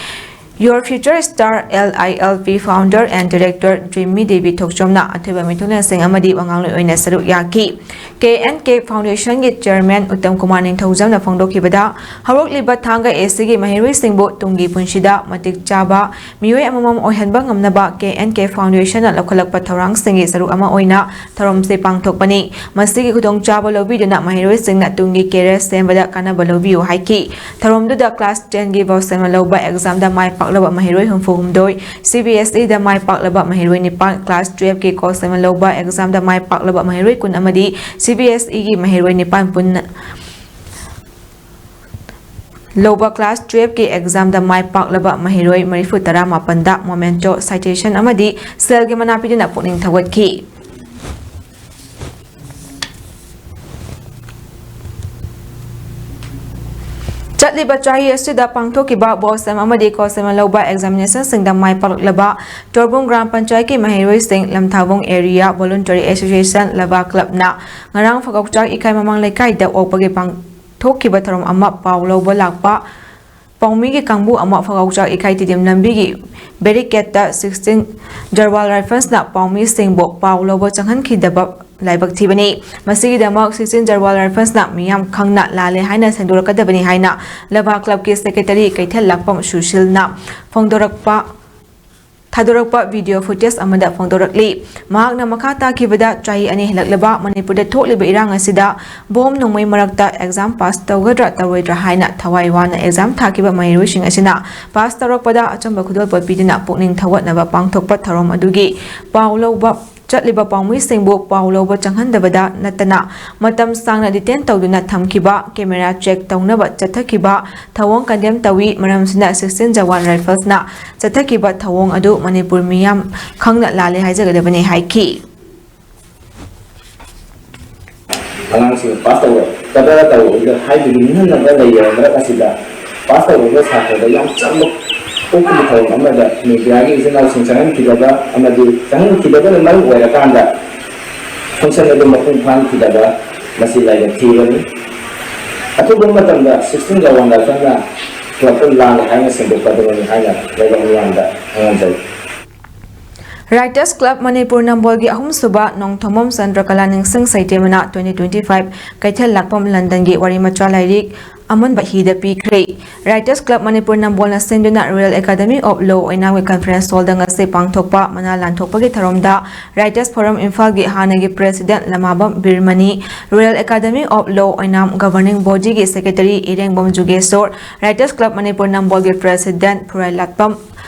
Your Future Star L I L P founder and director ꯖꯤꯝꯃꯤ ꯗꯦꯕꯤ ꯊꯣꯛꯆꯣꯝꯅ ꯑꯊꯣꯏꯕ ꯃꯤꯊꯨꯡꯂꯦꯟꯁꯤꯡ ꯑꯃꯗꯤ ꯋꯥꯉꯥꯡꯂꯣꯏ ꯑꯣꯏꯅ ꯁꯔꯨꯛ ꯌꯥꯈꯤ꯫ ꯀꯦ and K ꯐꯥꯎꯟꯗꯦꯁꯟꯒꯤ chairman Uttam Kumar ꯅꯤꯡꯊꯧꯖꯝꯅ ꯐꯣꯡꯗꯣꯛꯈꯤꯕꯗ, ꯍꯧꯔꯛꯂꯤꯕ ꯊꯥꯡꯒ ꯑꯦꯁꯤꯒꯤ ꯃꯍꯩꯔꯣꯏꯁꯤꯡꯕꯨ ꯇꯨꯡꯒꯤ ꯄꯨꯟꯁꯤꯗ ꯃꯇꯤꯛ ꯆꯥꯕ ꯃꯤꯑꯣꯏ ꯑꯃꯃꯝ ꯑꯣꯏꯍꯟꯕ ꯉꯝꯅꯕ ꯀꯦ ꯑꯦꯟ ꯀꯦ ꯐꯥꯎꯟꯗꯦꯁꯟꯅ ꯂꯧꯈꯠꯂꯛꯄ ꯊꯧꯔꯥꯡꯁꯤꯡꯒꯤ ꯁꯔꯨꯛ ꯑꯃ ꯑꯣꯏꯅ ꯊꯧꯔꯝꯁꯤ ꯄꯥꯡꯊꯣꯛꯄꯅꯤ꯫ ꯃꯁꯤꯒꯤ ꯈꯨꯗꯣꯡꯆꯥꯕ ꯂꯧꯕꯤꯗꯨꯅ ꯃꯍꯩꯔꯣꯏꯁꯤꯡꯅ ꯇꯨꯡꯒꯤ ꯀꯦꯔꯤꯌꯔ ꯁꯦꯝꯕꯗ ꯀꯥꯟꯅꯕ ꯂꯧꯕꯤꯌꯨ ꯍꯥꯏꯈꯤ꯫ ꯊꯧꯔꯝꯗꯨꯗ ꯀ꯭ꯂꯥꯁ ꯇꯦꯟꯒꯤ ꯀꯣꯛ ꯁꯝꯅ ꯂꯧꯕ ꯑꯦꯛꯖꯥꯝꯗ ꯃꯥꯏ ꯄꯥꯛꯂꯕ ꯃꯍꯩꯔꯣꯏ ꯍꯨꯝꯐꯨ ꯍꯨꯝꯗꯣꯏ, ꯁꯤ ꯕꯤ ꯑꯦꯁ ꯏꯗ ꯃꯥꯏ ꯄꯥꯛꯂꯕ ꯃꯍꯩꯔꯣꯏ ꯅꯤꯄꯥꯟ, ꯀ꯭ꯂꯥꯁ ꯇꯨꯌꯦꯜꯐꯀꯤ ꯀꯣꯛ ꯁꯝꯅ ꯂꯧꯕ ꯑꯦꯛꯖꯥꯝꯗ ꯃꯥꯏ ꯄꯥꯛꯂꯕ ꯃꯍꯩꯔꯣꯏ ꯀꯨꯟ ꯑꯃꯗꯤ ꯁꯤ ꯕꯤ ꯑꯦꯁ ꯏꯒꯤ ꯃꯍꯩꯔꯣꯏ ꯅꯤꯄꯥꯟ ꯄꯨꯟꯅ ꯂꯧꯕ ꯀ꯭ꯂꯥꯁ ꯇꯨꯌꯦꯜꯐꯀꯤ ꯑꯦꯛꯖꯥꯝꯗ ꯃꯥꯏ ꯄꯥꯛꯂꯕ ꯃꯍꯩꯔꯣꯏ ꯃꯔꯤꯐꯨ ꯇꯔꯥꯃꯥꯄꯟꯗ momento, citation ꯑꯃꯗꯤ ꯁꯦꯜꯒꯤ ꯃꯅꯥ ꯄꯤꯗꯨꯅ ꯄꯨꯛꯅꯤꯡ ꯊꯧꯒꯠꯈꯤ꯫ ꯆꯠꯂꯤꯕ ꯆꯍꯤ ꯑꯁꯤꯗ ꯄꯥꯡꯊꯣꯛꯈꯤꯕ ꯕꯣꯁꯦꯝ ꯑꯃꯗꯤ ꯀꯣꯁꯦꯝ ꯂꯧꯕ ꯑꯦꯛꯖꯥꯃꯤꯅꯦꯁꯟꯁꯤꯡꯗ ꯃꯥꯏ ꯄꯥꯛꯂꯛꯂꯕ ꯇꯣꯔꯕꯨꯡ ꯒ꯭ꯔꯥꯝ ꯄꯟꯆꯥꯌꯠꯀꯤ ꯃꯍꯩꯔꯣꯏꯁꯤꯡ ꯂꯝꯊꯥꯕꯨꯡ ꯑꯦꯔꯤꯌꯥ ꯚꯣꯂꯨꯟꯇꯔꯤ ꯑꯦꯁꯣꯁꯤꯌꯦꯁꯟ ꯂꯕꯥ ꯀ꯭ꯂꯕꯅ ꯉꯔꯥꯡ ꯐꯒꯧꯆꯥꯛ ꯏꯀꯥꯏ ꯃꯃꯥꯡ ꯂꯩꯀꯥꯏꯗ ꯑꯣꯛꯄꯒꯤ ꯄꯥꯡꯊꯣꯛꯈꯤꯕ ꯊꯧꯔꯝ ꯑꯃ ꯄꯥꯎ ꯂꯧꯕ ꯂꯥꯛꯄ ꯄꯥꯎꯃꯤꯒꯤ ꯀꯥꯡꯕꯨ ꯑꯃ ꯐꯒꯧꯆꯥꯛ ꯏꯀꯥꯏ ꯇꯤꯗꯤꯝ ꯂꯝꯕꯤꯒꯤ ꯕꯦꯔꯤꯀꯦꯠꯇ ꯁꯤꯛꯁꯇꯤꯟ ꯖꯔꯋꯥꯜ ꯔꯥꯏꯐꯜꯁꯅ ꯄꯥꯎꯃꯤꯁꯤꯡꯕꯨ ꯄꯥꯎ ꯂꯧꯕ ꯆꯪꯍꯟꯈꯤꯗꯕ ꯂꯥꯏꯕꯛ ꯊꯤꯕꯅꯤ꯫ ꯃꯁꯤꯒꯤꯗꯃꯛ ꯁꯤꯛꯁꯇꯤꯟ ꯖꯔꯋꯥꯜ ꯔꯥꯏꯐꯜꯁꯅ ꯃꯤꯌꯥꯝ ꯈꯪꯅ ꯂꯥꯜꯂꯦ ꯍꯥꯏꯅ ꯁꯦꯡꯗꯣꯔꯛꯀꯗꯕꯅꯤ ꯍꯥꯏꯅ ꯂꯕꯥ ꯀ꯭ꯂꯕꯀꯤ ꯁꯦꯀ꯭ꯔꯦꯇꯔꯤ ꯀꯩꯊꯦꯜ ꯂꯥꯛꯄꯝ ꯁꯨꯁꯤꯜꯅ ꯐꯣꯡꯗꯣꯔꯛꯄ ꯊꯥꯗꯣꯔꯛꯄ ꯚꯤꯗꯤꯑꯣ ꯐꯨꯇꯦꯖ ꯑꯃꯗ ꯐꯣꯡꯗꯣꯔꯛꯂꯤ꯫ ꯃꯍꯥꯛꯅ ꯃꯈꯥ ꯇꯥꯈꯤꯕꯗ ꯆꯍꯤ ꯑꯅꯤ ꯍꯦꯜꯂꯛꯂꯕ ꯃꯅꯤꯄꯨꯔꯗ ꯊꯣꯛꯂꯤꯕ ꯏꯔꯥꯡ ꯑꯁꯤꯗ ꯕꯣꯝ ꯅꯣꯡꯃꯩ ꯃꯔꯛꯇ ꯑꯦꯛꯖꯥꯝ ꯄꯥꯁ ꯇꯧꯒꯗ꯭ꯔꯥ ꯇꯧꯔꯣꯏꯗ꯭ꯔꯥ ꯍꯥꯏꯅ ꯊꯋꯥꯏ ꯋꯥꯅ ꯑꯦꯛꯖꯥꯝ ꯊꯥꯈꯤꯕ ꯃꯍꯩꯔꯣꯏꯁꯤꯡ ꯑꯁꯤꯅ ꯄꯥꯁ ꯇꯧꯔꯛꯄꯗ ꯑꯆꯝꯕ ꯈꯨꯗꯣꯜꯄꯣꯠ ꯄꯤꯗꯨꯅ ꯄꯨꯛꯅꯤꯡ ꯊꯧꯒꯠꯅꯕ ꯄꯥꯡꯊꯣꯛꯄ ꯊꯧꯔꯝ ꯑꯗꯨꯒꯤ ꯄꯥꯎ ꯂꯧꯕ ꯆꯠꯂꯤꯕ ꯄꯥꯎꯃꯤꯁꯤꯡꯕꯨ ꯄꯥꯎ ꯂꯧꯕ ꯆꯪꯍꯟꯗꯕꯗ ꯅꯠꯇꯅ ꯃꯇꯝ ꯁꯥꯡꯅ ꯗꯤꯇꯦꯟ ꯇꯧꯗꯨꯅ ꯊꯝꯈꯤꯕ, ꯀꯦꯃꯦꯔꯥ ꯆꯦꯛ ꯇꯧꯅꯕ ꯆꯠꯊꯈꯤꯕ ꯊꯧꯑꯣꯡ ꯀꯟꯗꯦꯝ ꯇꯧꯏ꯫ ꯃꯔꯝꯁꯤꯅ ꯁꯤꯛꯁꯇꯤꯟ ꯖꯋꯥꯟ ꯔꯥꯏꯐꯜꯁꯅ ꯆꯠꯊꯈꯤꯕ ꯊꯧꯑꯣꯡ ꯑꯗꯨ ꯃꯅꯤꯄꯨꯔ ꯃꯤꯌꯥꯝ ꯈꯪꯅ ꯂꯥꯜꯂꯦ ꯍꯥꯏꯖꯒꯗꯕꯅꯤ ꯍꯥꯏꯈꯤ꯫ ꯑꯉꯥꯡꯁꯤꯡ ꯄꯥꯁ ꯇꯧꯔꯛꯀꯗ꯭ꯔꯥ ꯇꯧꯔꯛꯑꯣꯏꯗ꯭ꯔꯥ ꯍꯥꯏꯕꯒꯤ ꯅꯤꯡꯍꯟꯅꯕ ꯂꯩꯔꯕ ꯃꯔꯛ ꯑꯁꯤꯗ ꯄꯥꯁ ꯇꯧꯔꯛꯏꯕ ꯁꯥꯇ꯭ꯔꯗ ꯌꯥꯝ ꯆꯝꯕ ꯄꯣꯛꯄꯒꯤ ꯊꯧꯔꯝ ꯑꯃꯗ ꯃꯤꯗꯤꯌꯥꯒꯤ ꯏꯆꯤꯟ ꯏꯅꯥꯎꯁꯤꯡ ꯆꯪꯍꯟꯈꯤꯗꯕ ꯑꯃꯗꯤ ꯆꯪꯍꯟꯈꯤꯗꯕꯅ ꯃꯔꯝ ꯑꯣꯏꯔꯀꯥꯟꯗ ꯐꯪꯁꯟ ꯑꯗꯨ ꯃꯄꯨꯡ ꯐꯥꯍꯟꯈꯤꯗꯕ ꯃꯁꯤ ꯂꯥꯏꯕꯛ ꯊꯤꯕꯅꯤ꯫ ꯑꯊꯨꯕ ꯃꯇꯝꯗ ꯁꯤꯛꯁꯇꯤꯟ ꯖꯋꯥꯟ ꯔꯥꯏꯐꯜꯅ ꯀ꯭ꯂꯕꯇ ꯂꯥꯜꯂꯦ ꯍꯥꯏꯅ ꯁꯦꯡꯗꯣꯛꯀꯗꯕꯅꯤ ꯍꯥꯏꯅ ꯂꯩꯕꯥꯛ ꯃꯤꯌꯥꯝꯗ ꯈꯪꯍꯟꯖꯔꯤ꯫ ꯔꯥꯏꯇꯔꯁ ꯀ꯭ꯂꯕ ꯃꯅꯤꯄꯨꯔ ꯅꯝꯕꯣꯜꯒꯤ ꯑꯍꯨꯝꯁꯨꯕ ꯅꯣꯡꯊꯣꯝꯕꯝ ꯆꯟꯗ꯭ꯔꯀꯂꯥ ꯅꯤꯡꯁꯤꯡ ꯁꯩꯇꯦꯝ ꯃꯅꯥ twenty twenty five ꯀꯩꯊꯦꯜ ꯂꯥꯛꯄꯝ ꯂꯟꯗꯟꯒꯤ ꯋꯥꯔꯤ ꯃꯆꯥ ꯂꯥꯏꯔꯤꯛ ꯑꯃꯟꯕ ꯍꯤꯗ ꯄꯤꯈ꯭ꯔꯦ꯫ ꯔꯥꯏꯇꯔꯁ ꯀ꯭ꯂꯕ ꯃꯅꯤꯄꯨꯔ ꯅꯝꯕꯣꯜꯅ ꯁꯤꯟꯗꯨꯅ Royal Academy of Law ꯑꯣꯏꯅꯥꯝꯒꯤ conference hall ꯗ ꯉꯁꯤ ꯄꯥꯡꯊꯣꯛꯄ ꯃꯅꯥ ꯂꯥꯟꯊꯣꯛꯄꯒꯤ ꯊꯧꯔꯝꯗ Writers Forum ꯏꯝꯐꯥꯜꯒꯤ ꯍꯥꯟꯅꯒꯤ president Lamabam ꯕꯤꯔꯃꯅꯤ, Royal Academy of Law Oinam governing body ꯒꯤ secretary ꯏꯔꯦꯡꯕꯝ Jugeshor, Writers Club Manipur ꯅꯝꯕꯣꯜꯒꯤ president ꯐꯨꯔꯥꯏꯂꯥꯠꯄꯝ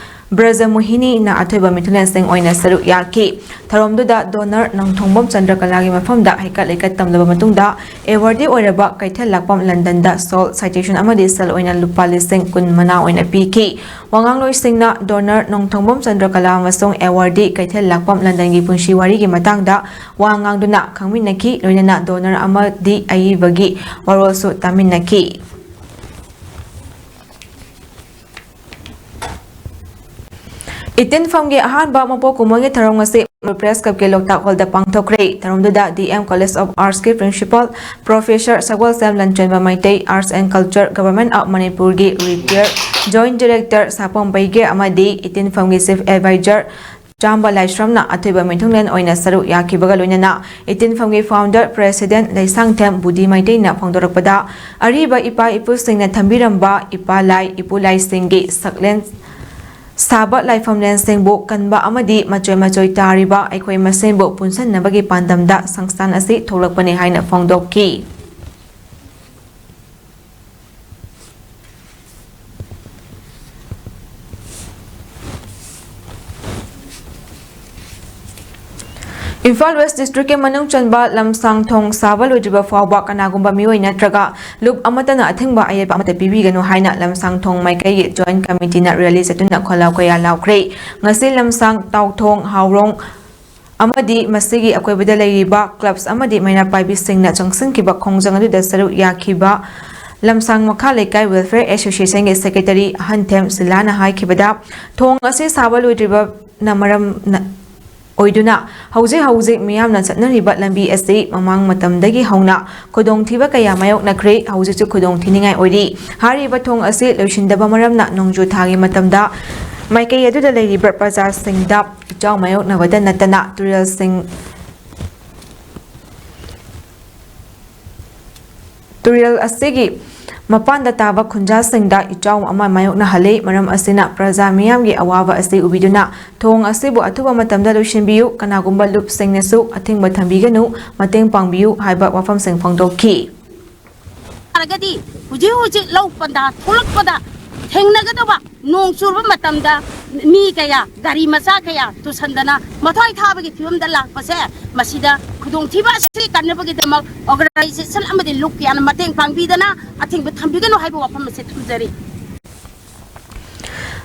ꯕ꯭ꯔꯖꯃꯣꯍꯤꯅꯤꯅ ꯑꯊꯣꯏꯕ ꯃꯤꯊꯨꯡꯂꯦꯟꯁꯤꯡ ꯑꯣꯏꯅ ꯁꯔꯨꯛ ꯌꯥꯈꯤ꯫ ꯊꯧꯔꯝꯗꯨꯗ donor ꯅꯣꯡꯊꯣꯡꯕꯝ ꯆꯟꯗ꯭ꯔꯀꯂꯥꯒꯤ ꯃꯐꯝꯗ ꯍꯩꯀꯠ ꯂꯩꯀꯠ ꯇꯝꯂꯕ ꯃꯇꯨꯡꯗ, awardee ꯑꯣꯏꯔꯕ ꯀꯩꯊꯦꯜ ꯂꯥꯛꯄꯝ ꯂꯟꯗꯟꯗ shawl, citation ꯑꯃꯗꯤ ꯁꯦꯜ ꯑꯣꯏꯅ ꯂꯨꯄꯥ ꯂꯤꯁꯤꯡ ꯀꯨꯟ ꯃꯅꯥ ꯑꯣꯏꯅ ꯄꯤꯈꯤ꯫ ꯋꯥꯉꯥꯡꯂꯣꯏꯁꯤꯡꯅ donor ꯅꯣꯡꯊꯣꯡꯕꯝ ꯆꯟꯗ꯭ꯔꯀꯂꯥ ꯑꯃꯁꯨꯡ awardee ꯀꯩꯊꯦꯜ ꯂꯥꯛꯄꯝ ꯂꯟꯗꯟꯒꯤ ꯄꯨꯟꯁꯤ ꯋꯥꯔꯤꯒꯤ ꯃꯇꯥꯡꯗ ꯋꯥ ꯉꯥꯡꯗꯨꯅ ꯈꯪꯃꯤꯟꯅꯈꯤ, ꯂꯣꯏꯅꯅ donor ꯑꯃꯗꯤ ꯑꯏꯕꯒꯤ ꯋꯥꯔꯣꯜꯁꯨ ꯇꯥꯃꯤꯟꯅꯈꯤ꯫ ꯏꯇꯤꯟꯐꯝꯒꯤ ꯑꯍꯥꯟꯕ ꯃꯄꯣꯛ ꯀꯨꯝꯑꯣꯟꯒꯤ ꯊꯧꯔꯝ ꯑꯁꯤ ꯃꯅꯤꯄꯨꯔ ꯄ꯭ꯔꯦꯁ ꯀ꯭ꯂꯕꯀꯤ ꯂꯣꯛꯇꯥꯛ ꯍꯣꯜꯗ ꯄꯥꯡꯊꯣꯛꯈ꯭ꯔꯦ꯫ ꯊꯧꯔꯝꯗꯨꯗ ꯗꯤ ꯑꯦꯝ ꯀꯣꯂꯦꯖ ꯑꯣꯐ ꯑꯥꯔꯠꯁꯀꯤ principal professor Sagolsem Lanchenba Meitei, arts and culture government of ꯃꯅꯤꯄꯨꯔꯒꯤ retire joint director Sapam Peige ꯑꯃꯗꯤ ꯏꯇꯤꯟꯐꯝꯒꯤ ꯆꯤꯐ ꯑꯦꯗꯚꯥꯏꯖꯔ ꯆꯥꯝꯕ ꯂꯥꯏꯁ꯭ꯔꯝꯅ ꯑꯊꯣꯏꯕ ꯃꯤꯊꯨꯡꯂꯦꯟ ꯑꯣꯏꯅ ꯁꯔꯨꯛ ꯌꯥꯈꯤꯕꯒ ꯂꯣꯏꯅꯅ ꯏꯇꯤꯟꯐꯝꯒꯤ ꯐꯥꯎꯟꯗꯔ ꯄ꯭ꯔꯦꯁꯤꯗꯦꯟꯠ ꯂꯩꯁꯥꯡꯊꯦꯝ ꯕꯨꯙꯤ ꯃꯩꯇꯩꯅ ꯐꯣꯡꯗꯣꯔꯛꯄꯗ, ꯑꯔꯤꯕ ꯏꯄꯥ ꯏꯄꯨꯁꯤꯡꯅ ꯊꯝꯕꯤꯔꯝꯕ ꯏꯄꯥ ꯂꯥꯏ ꯏꯄꯨ ꯂꯥꯏꯁꯤꯡꯒꯤ ꯁꯛꯂꯦꯟ ꯁꯥꯕ ꯂꯥꯏꯐꯝꯂꯦꯟꯁꯤꯡꯕꯨ ꯀꯟꯕ ꯑꯃꯗꯤ ꯃꯆꯣꯏ ꯃꯆꯣꯏ ꯇꯥꯔꯤꯕ ꯑꯩꯈꯣꯏ ꯃꯁꯦꯟꯕꯨ ꯄꯨꯟꯁꯤꯟꯅꯕꯒꯤ ꯄꯥꯟꯗꯝꯗ ꯁꯪꯁꯊꯥꯟ ꯑꯁꯤ ꯊꯣꯛꯂꯛꯄꯅꯤ ꯍꯥꯏꯅ ꯐꯣꯡꯗꯣꯛꯈꯤ꯫ ꯏꯝꯐꯥꯜ ꯋꯦꯁ ꯗꯤꯁꯇ꯭ꯔꯤꯛꯀꯤ ꯃꯅꯨꯡ ꯆꯟꯕ ꯂꯝꯁꯥꯡ ꯊꯣꯡ ꯁꯥꯕ ꯂꯣꯏꯗ꯭ꯔꯤꯕ ꯐꯥꯎꯕ ꯀꯅꯥꯒꯨꯝꯕ ꯃꯤꯑꯣꯏ ꯅꯠꯇ꯭ꯔꯒ ꯂꯨꯞ ꯑꯃꯠꯇꯅ ꯑꯊꯤꯡꯕ ꯑꯌꯦꯠꯄ ꯑꯃꯠꯇ ꯄꯤꯕꯤꯒꯅꯨ ꯍꯥꯏꯅ ꯂꯝꯁꯥꯡ ꯊꯣꯡ ꯃꯥꯏꯀꯩꯒꯤ ꯖꯣꯏꯟꯠ ꯀꯃꯤꯇꯤꯅ ꯔꯦꯂꯤ ꯆꯠꯇꯨꯅ ꯈꯣꯜꯂꯥꯎ ꯀꯌꯥ ꯂꯥꯎꯈ꯭ꯔꯦ꯫ ꯉꯁꯤ ꯂꯝꯁꯥꯡ, ꯇꯥꯎꯊꯣꯡ, ꯍꯥꯎꯔꯣꯡ ꯑꯃꯗꯤ ꯃꯁꯤꯒꯤ ꯑꯀꯣꯏꯕꯗ ꯂꯩꯔꯤꯕ ꯀ꯭ꯂꯕꯁ ꯑꯃꯗꯤ ꯃꯩꯔꯥ ꯄꯥꯏꯕꯤꯁꯤꯡꯅ ꯆꯪꯁꯤꯟꯈꯤꯕ ꯈꯣꯡꯖꯪ ꯑꯗꯨꯗ ꯁꯔꯨꯛ ꯌꯥꯈꯤꯕ ꯂꯝꯁꯥꯡ ꯃꯈꯥ ꯂꯩꯀꯥꯏ ꯋꯦꯜꯐꯤꯌꯔ ꯑꯦꯁꯣꯁꯤꯌꯦꯁꯟꯒꯤ ꯁꯦꯀ꯭ꯔꯦꯇꯔꯤ ꯑꯍꯟꯊꯦꯝ ꯁꯤꯂꯥꯅ ꯍꯥꯏꯈꯤꯕꯗ, ꯊꯣꯡ ꯑꯁꯤ ꯁꯥꯕ ꯂꯣꯏꯗ꯭ꯔꯤꯕꯅ ꯃꯔꯝ ꯑꯣꯏꯗꯨꯅ ꯍꯧꯖꯤꯛ ꯍꯧꯖꯤꯛ ꯃꯤꯌꯥꯝꯅ ꯆꯠꯅꯔꯤꯕ ꯂꯝꯕꯤ ꯑꯁꯤ ꯃꯃꯥꯡ ꯃꯇꯝꯗꯒꯤ ꯍꯧꯅ ꯈꯨꯗꯣꯡꯊꯤꯕ ꯀꯌꯥ ꯃꯥꯌꯣꯛꯅꯈ꯭ꯔꯦ, ꯍꯧꯖꯤꯛꯁꯨ ꯈꯨꯗꯣꯡꯊꯤꯅꯤꯡꯉꯥꯏ ꯑꯣꯏꯔꯤ꯫ ꯍꯥꯏꯔꯤꯕ ꯊꯣꯡ ꯑꯁꯤ ꯂꯣꯏꯁꯤꯟꯗꯕ ꯃꯔꯝꯅ ꯅꯣꯡꯖꯨ ꯊꯥꯒꯤ ꯃꯇꯝꯗ ꯃꯥꯏꯀꯩ ꯑꯗꯨꯗ ꯂꯩꯔꯤꯕ ꯄ꯭ꯔꯖꯥꯁꯤꯡꯗ ꯏꯆꯥꯎ ꯃꯥꯌꯣꯛꯅꯕꯗ ꯅꯠꯇꯅ ꯇꯨꯔꯦꯜꯁꯤꯡ ꯇꯨꯔꯦꯜ ꯑꯁꯤꯒꯤ ꯃꯄꯥꯟꯗ ꯇꯥꯕ ꯈꯨꯟꯖꯥꯁꯤꯡꯗ ꯏꯆꯥꯎ ꯑꯃ ꯃꯥꯌꯣꯛꯅꯍꯜꯂꯤ꯫ ꯃꯔꯝ ꯑꯁꯤꯅ ꯄ꯭ꯔꯖꯥ ꯃꯤꯌꯥꯝꯒꯤ ꯑꯋꯥꯕ ꯑꯁꯤ ꯎꯕꯤꯗꯨꯅ ꯊꯣꯡ ꯑꯁꯤꯕꯨ ꯑꯊꯨꯕ ꯃꯇꯝꯗ ꯂꯣꯏꯁꯤꯟꯕꯤꯌꯨ, ꯀꯅꯥꯒꯨꯝꯕ ꯂꯨꯞꯁꯤꯡꯅꯁꯨ ꯑꯊꯤꯡꯕ ꯊꯝꯕꯤꯒꯅꯨ, ꯃꯇꯦꯡ ꯄꯥꯡꯕꯤꯌꯨ ꯍꯥꯏꯕ ꯋꯥꯐꯝꯁꯤꯡ ꯐꯣꯡꯗꯣꯛꯈꯤ꯫ ꯇꯥꯔꯒꯗꯤ ꯍꯧꯖꯤꯛ ꯍꯧꯖꯤꯛ ꯂꯧ ꯄꯟꯊꯥ ꯊꯣꯛꯂꯛꯄꯗ ꯊꯦꯡꯅꯒꯗꯕ ꯅꯣꯡ ꯆꯨꯔꯕ ꯃꯇꯝꯗ ꯃꯤ ꯀꯌꯥ, ꯒꯥꯔꯤ ꯃꯆꯥ ꯀꯌꯥ ꯇꯨꯁꯟꯗꯅ ꯃꯊ꯭ꯋꯥꯏ ꯊꯥꯕꯒꯤ ꯐꯤꯕꯝꯗ ꯂꯥꯛꯄꯁꯦ, ꯃꯁꯤꯗ ꯈꯨꯗꯣꯡꯊꯤꯕ ꯑꯁꯤ ꯀꯟꯅꯕꯒꯤꯗꯃꯛ ꯑꯣꯔꯒꯅꯥꯏꯖꯦꯁꯟ ꯑꯃꯗꯤ ꯂꯨꯞ ꯀꯌꯥꯅ ꯃꯇꯦꯡ ꯄꯥꯡꯕꯤꯗꯅ ꯑꯊꯤꯡꯕ ꯊꯝꯕꯤꯒꯅꯨ ꯍꯥꯏꯕ ꯋꯥꯐꯝ ꯑꯁꯤ ꯊꯝꯖꯔꯤ꯫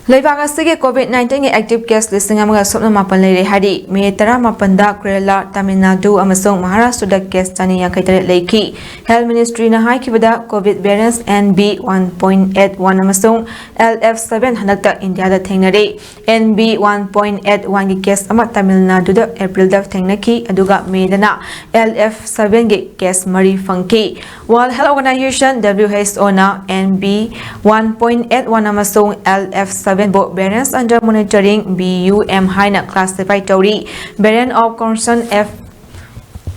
ꯂꯩꯕꯥꯛ ꯑꯁꯤꯒꯤ COVID nineteen ꯒꯤ active case ꯂꯤꯁꯤꯡ ꯑꯃꯒ ꯁꯨꯞꯅ ꯃꯥꯄꯟ ꯂꯩꯔꯦ ꯍꯥꯏꯔꯤ꯫ ꯃꯦ ꯇꯔꯥꯃꯥꯄꯟꯗ ꯀꯦꯔꯂꯥ, ꯇꯥꯃꯤꯜ ꯅꯥꯗꯨ ꯑꯃꯁꯨꯡ ꯃꯍꯥꯔꯥꯁꯇ꯭ꯔꯗ case ꯆꯅꯤ ꯌꯥꯡꯈꯩ ꯇꯔꯦꯠ ꯂꯩꯈꯤ꯫ Health Ministry ꯅ ꯍꯥꯏꯈꯤꯕꯗ, COVID variants N B one point eight one ꯑꯃꯁꯨꯡ L F seven ꯍꯟꯗꯛꯇ ꯏꯟꯗꯤꯌꯥꯗ ꯊꯦꯡꯅꯔꯦ꯫ N B one point eight one ꯒꯤ case ꯑꯃ ꯇꯥꯃꯤꯜ ꯅꯥꯗꯨꯗ ꯑꯦꯄ꯭ꯔꯤꯜꯗ ꯊꯦꯡꯅꯈꯤ, ꯑꯗꯨꯒ ꯃꯦꯗꯅ L F seven ꯒꯤ case ꯃꯔꯤ ꯐꯪꯈꯤ꯫ World Health Organization, W H O ꯅ N B one point eight one ꯑꯃꯁꯨꯡ L F seven ꯕꯨ variants under monitoring, B U M, ꯍꯥꯏꯅ classify ꯇꯧꯔꯤ꯫ Variant of concern, F,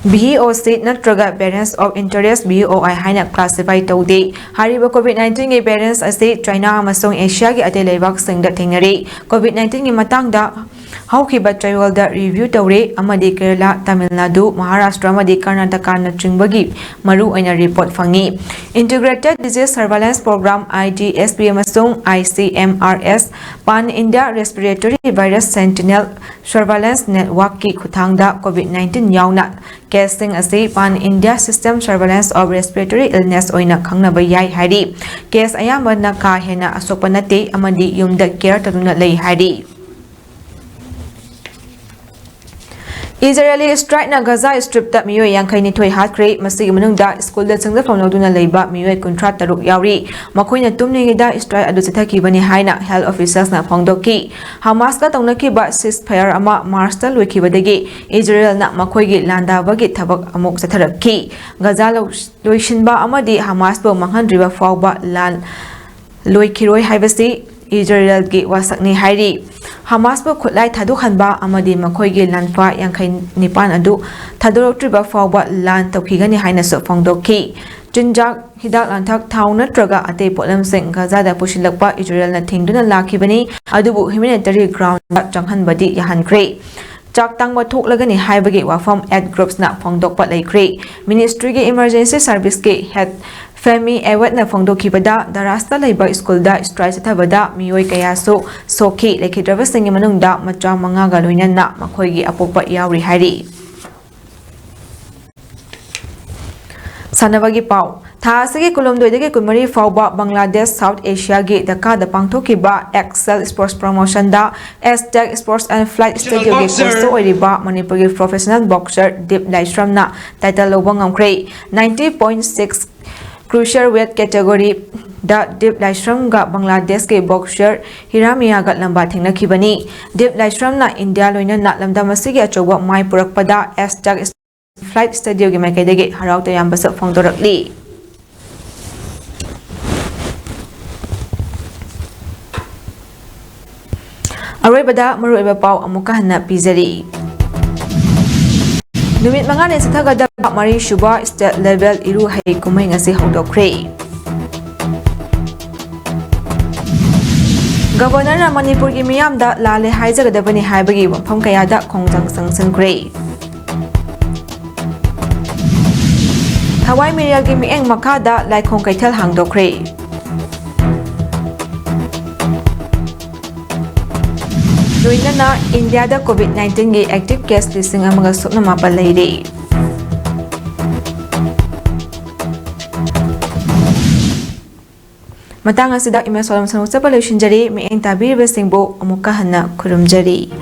V O C, ꯅꯠꯇ꯭ꯔꯒ variants of interest, V O I, ꯍꯥꯏꯅ classify ꯇꯧꯗꯦ꯫ ꯍꯥꯏꯔꯤꯕ COVID nineteen ꯒꯤ variants ꯑꯁꯤ ꯆꯥꯏꯅꯥ ꯑꯃꯁꯨꯡ ꯑꯦꯁꯤꯌꯥꯒꯤ ꯑꯇꯩ ꯂꯩꯕꯥꯛꯁꯤꯡꯗ ꯊꯦꯡꯅꯔꯤ꯫ COVID nineteen ꯒꯤ ꯃꯇꯥꯡꯗ ꯍꯧꯈꯤꯕ ꯆꯌꯣꯜꯗ review ꯇꯧꯔꯦ ꯑꯃꯗꯤ ꯀꯦꯔꯂꯥ, ꯇꯥꯃꯤꯜ ꯅꯥꯗꯨ, ꯃꯍꯥꯔꯥꯁꯇ꯭ꯔ ꯑꯃꯗꯤ ꯀꯔꯅꯥꯇꯀꯥꯅꯆꯤꯡꯕꯒꯤ ꯃꯔꯨ ꯑꯣꯏꯅ report ꯐꯪꯉꯤ꯫ Integrated Disease Surveillance Program, I D S P, ꯑꯃꯁꯨꯡ I C M R S, Pan India Respiratory Virus Sentinel Surveillance Network ꯀꯤ ꯈꯨꯠꯊꯥꯡꯗ COVID nineteen ꯌꯥꯎꯅ case ꯁꯤꯡ ꯑꯁꯤ Pan India System Surveillance of Respiratory Illness ꯑꯣꯏꯅ ꯈꯪꯅꯕ ꯌꯥꯏ ꯍꯥꯏꯔꯤ꯫ Case ꯑꯌꯥꯝꯕꯅ ꯀꯥ ꯍꯦꯟꯅ ꯑꯁꯣꯛꯄ ꯅꯠꯇꯦ ꯑꯃꯗꯤ ꯌꯨꯝꯗ care ꯇꯧꯗꯨꯅ ꯂꯩ ꯍꯥꯏꯔꯤ꯫ ꯏꯖꯔꯦꯂꯤ strike ꯅ ꯒꯖꯥ ꯁ꯭ꯇ꯭ꯔꯤꯞꯇ ꯃꯤꯑꯣꯏ ꯌꯥꯡꯈꯩ ꯅꯤꯊꯣꯏ ꯍꯥꯠꯈ꯭ꯔꯦ꯫ ꯃꯁꯤꯒꯤ ꯃꯅꯨꯡꯗ ꯁ꯭ꯀꯨꯜꯗ ꯆꯪꯖꯐꯝ ꯂꯧꯗꯨꯅ ꯂꯩꯕ ꯃꯤꯑꯣꯏ ꯀꯨꯟꯊ꯭ꯔꯥ ꯇꯔꯨꯛ ꯌꯥꯎꯔꯤ꯫ ꯃꯈꯣꯏꯅ ꯇꯨꯝꯂꯤꯉꯩꯗ strike ꯑꯗꯨ ꯆꯠꯊꯈꯤꯕꯅꯤ ꯍꯥꯏꯅ health officials ꯅ ꯐꯣꯡꯗꯣꯛꯈꯤ꯫ ꯍꯃꯥꯁꯀ ꯇꯧꯅꯈꯤꯕ ceasefire ꯑꯃ ꯃꯥꯔꯆꯇ ꯂꯣꯏꯈꯤꯕꯗꯒꯤ ꯏꯖꯔꯦꯜꯅ ꯃꯈꯣꯏꯒꯤ ꯂꯥꯟꯗꯥꯕꯒꯤ ꯊꯕꯛ ꯑꯃꯨꯛ ꯆꯠꯊꯔꯛꯈꯤ꯫ ꯒꯖꯥ ꯂꯧ-, ꯂꯣꯏꯁꯤꯟꯕ ꯑꯃꯗꯤ ꯍꯃꯥꯁꯄꯨ ꯃꯥꯡꯍꯟꯗ꯭ꯔꯤꯕ ꯐꯥꯎꯕ ꯂꯥꯟ ꯂꯣꯏꯈꯤꯔꯣꯏ ꯍꯥꯏꯕꯁꯤ ꯏꯖꯔꯦꯜꯒꯤ ꯋꯥꯁꯛꯅꯤ ꯍꯥꯏꯔꯤ꯫ ꯍꯃꯥꯁꯄꯨ ꯈꯨꯠꯂꯥꯏ ꯊꯥꯗꯣꯛꯍꯟꯕ ꯑꯃꯗꯤ ꯃꯈꯣꯏꯒꯤ ꯂꯥꯟꯐꯥ ꯌꯥꯡꯈꯩ ꯅꯤꯄꯥꯟ ꯑꯗꯨ ꯊꯥꯗꯣꯔꯛꯇ꯭ꯔꯤꯕ ꯐꯥꯎꯕ ꯂꯥꯟ ꯇꯧꯈꯤꯒꯅꯤ ꯍꯥꯏꯅꯁꯨ ꯐꯣꯡꯗꯣꯛꯈꯤ꯫ ꯆꯤꯟꯖꯥꯛ, ꯍꯤꯗꯥꯛ ꯂꯥꯡꯊꯛ, ꯊꯥꯎ ꯅꯠꯇ꯭ꯔꯒ ꯑꯇꯩ ꯄꯣꯠꯂꯝꯁꯤꯡ ꯒꯖꯥꯗ ꯄꯨꯁꯤꯜꯂꯛꯄ ꯏꯖꯔꯦꯜꯅ ꯊꯤꯡꯗꯨꯅ ꯂꯥꯛꯈꯤꯕꯅꯤ, ꯑꯗꯨꯕꯨ humanitarian ground ꯗ ꯆꯪꯍꯟꯕꯗꯤ ꯌꯥꯍꯟꯈ꯭ꯔꯦ꯫ ꯆꯥꯛ ꯇꯥꯡꯕ ꯊꯣꯛꯂꯒꯅꯤ ꯍꯥꯏꯕꯒꯤ ꯋꯥꯐꯝ aid groups ꯅ ꯐꯣꯡꯗꯣꯛꯄ ꯂꯩꯈ꯭ꯔꯦ꯫ Ministry ꯒꯤ emergency service ꯀꯤ head Femi Awad ꯅ ꯐꯣꯡꯗꯣꯛꯈꯤꯕꯗ, ꯗꯔꯥꯁꯇ ꯂꯩꯕ ꯁ꯭ꯀꯨꯜꯗ strike ꯆꯠꯊꯕꯗ ꯃꯤꯑꯣꯏ ꯀꯌꯥꯁꯨ ꯁꯣꯛꯈꯤ꯫ ꯂꯩꯈꯤꯗ꯭ꯔꯕꯁꯤꯡꯒꯤ ꯃꯅꯨꯡꯗ ꯃꯆꯥ ꯃꯉꯥꯒ ꯂꯣꯏꯅꯅ ꯃꯈꯣꯏꯒꯤ ꯑꯄꯣꯛꯄ ꯌꯥꯎꯔꯤ ꯍꯥꯏꯔꯤ꯫ ꯁꯥꯟꯅꯕꯒꯤ ꯄꯥꯎ꯫ ꯊꯥ ꯑꯁꯤꯒꯤ ꯀꯨꯟꯍꯨꯝꯗꯣꯏꯗꯒꯤ ꯀꯨꯟꯃꯔꯤ ꯐꯥꯎꯕ ꯕꯪꯒ꯭ꯂꯥꯗꯦꯁ ꯁꯥꯎꯠ ꯑꯦꯁꯤꯌꯥꯒꯤ ꯙꯀꯥꯗ ꯄꯥꯡꯊꯣꯛꯈꯤꯕ ꯑꯦꯛꯁꯦꯜ ꯁ꯭ꯄꯣꯔꯠꯁ ꯄ꯭ꯔꯣꯃꯣꯁꯟꯗ ꯑꯦꯁꯇꯦꯛ ꯁ꯭ꯄꯣꯔꯠꯁ ꯑꯦꯟ ꯐ꯭ꯂꯥꯏꯠ ꯁ꯭ꯇꯨꯗꯤꯑꯣꯒꯤ ꯀꯣꯆꯇ ꯑꯣꯏꯔꯤꯕ ꯃꯅꯤꯄꯨꯔꯒꯤ ꯄ꯭ꯔꯣꯐꯦꯁꯅꯦꯜ ꯕꯣꯛꯁꯔ ꯗꯤꯞ ꯂꯥꯏꯁ꯭ꯔꯝꯅ ꯇꯥꯏꯇꯜ ꯂꯧꯕ ꯉꯝꯈ꯭ꯔꯦ꯫ Ninety point six cruiser weight ꯀꯦꯇꯦꯒꯣꯔꯤꯗ ꯗꯤꯞ ꯂꯥꯏꯁ꯭ꯔꯝꯒ ꯕꯪꯒ꯭ꯂꯥꯗꯦꯁꯀꯤ ꯕꯣꯛꯁꯔ ꯍꯤꯔꯥꯃꯤꯌꯥꯒ ꯂꯝꯕꯥ ꯊꯦꯡꯅꯈꯤꯕꯅꯤ꯫ ꯗꯤꯞ ꯂꯥꯏꯁ꯭ꯔꯝꯅ ꯏꯟꯗꯤꯌꯥ ꯂꯣꯏꯅꯅ ꯂꯝꯗꯝ ꯑꯁꯤꯒꯤ ꯑꯆꯧꯕ ꯃꯥꯏ ꯄꯨꯔꯛꯄꯗ ꯑꯦꯁꯇꯦꯛ ꯐ꯭ꯂꯥꯏꯠ ꯁ꯭ꯇꯨꯗꯤꯑꯣꯒꯤ ꯃꯥꯏꯀꯩꯗꯒꯤ ꯍꯔꯥꯎ ꯇꯌꯥꯝꯕꯁꯨ ꯐꯣꯡꯗꯣꯔꯛꯂꯤ꯫ ꯑꯔꯣꯏꯕꯗ ꯃꯔꯨꯑꯣꯏꯕ ꯄꯥꯎ ꯑꯃꯨꯛꯀ ꯍꯟꯅ ꯄꯤꯖꯔꯤ꯫ ꯅꯨꯃꯤꯠ ꯃꯉꯥꯅꯤ ꯆꯠꯊꯒꯗꯕ ꯃꯔꯤꯁꯨꯕ ꯁ꯭ꯇꯦꯠ ꯂꯦꯚꯦꯜ ꯏꯔꯨ ꯍꯩ ꯀꯨꯝꯍꯩ ꯉꯁꯤ ꯍꯧꯗꯣꯛꯈ꯭ꯔꯦ꯫ ꯒꯕꯔꯅꯔꯅ ꯃꯅꯤꯄꯨꯔꯒꯤ ꯃꯤꯌꯥꯝꯗ ꯂꯥꯜꯂꯦ ꯍꯥꯏꯖꯒꯗꯕꯅꯤ ꯍꯥꯏꯕꯒꯤ ꯋꯥꯐꯝ ꯀꯌꯥꯗ ꯈꯣꯡꯖꯪ ꯆꯪꯁꯤꯟꯈ꯭ꯔꯦ꯫ ꯊꯋꯥꯏ ꯃꯤꯔꯦꯜꯒꯤ ꯃꯤꯠꯌꯦꯡ ꯃꯈꯥꯗ ꯂꯥꯏꯈꯣꯡ ꯀꯩꯊꯦꯜ ꯍꯥꯡꯗꯣꯛꯈ꯭ꯔꯦ꯫ ꯂꯣꯏꯅꯅ ꯏꯟꯗꯤꯌꯥꯗ ꯀꯣꯚꯤꯗ ꯅꯥꯏꯟꯇꯤꯟꯒꯤ ꯑꯦꯛꯇꯤꯚ ꯀꯦꯁ ꯂꯤꯁꯤꯡ ꯑꯃꯒ ꯁꯨꯞꯅ ꯃꯥꯄꯜ ꯂꯩꯔꯦ꯫ ꯃꯇꯥꯡ ꯑꯁꯤꯗ ꯏꯃꯦꯖ ꯋꯥꯂꯝ ꯁꯟꯗꯣꯛꯆꯕ ꯂꯣꯏꯁꯤꯟꯖꯔꯤ꯫ ꯃꯤꯠꯌꯦꯡ ꯇꯥꯕꯤꯔꯤꯕꯁꯤꯡꯕꯨ ꯑꯃꯨꯛꯀ ꯍꯟꯅ ꯈꯨꯔꯨꯝꯖꯔꯤ꯫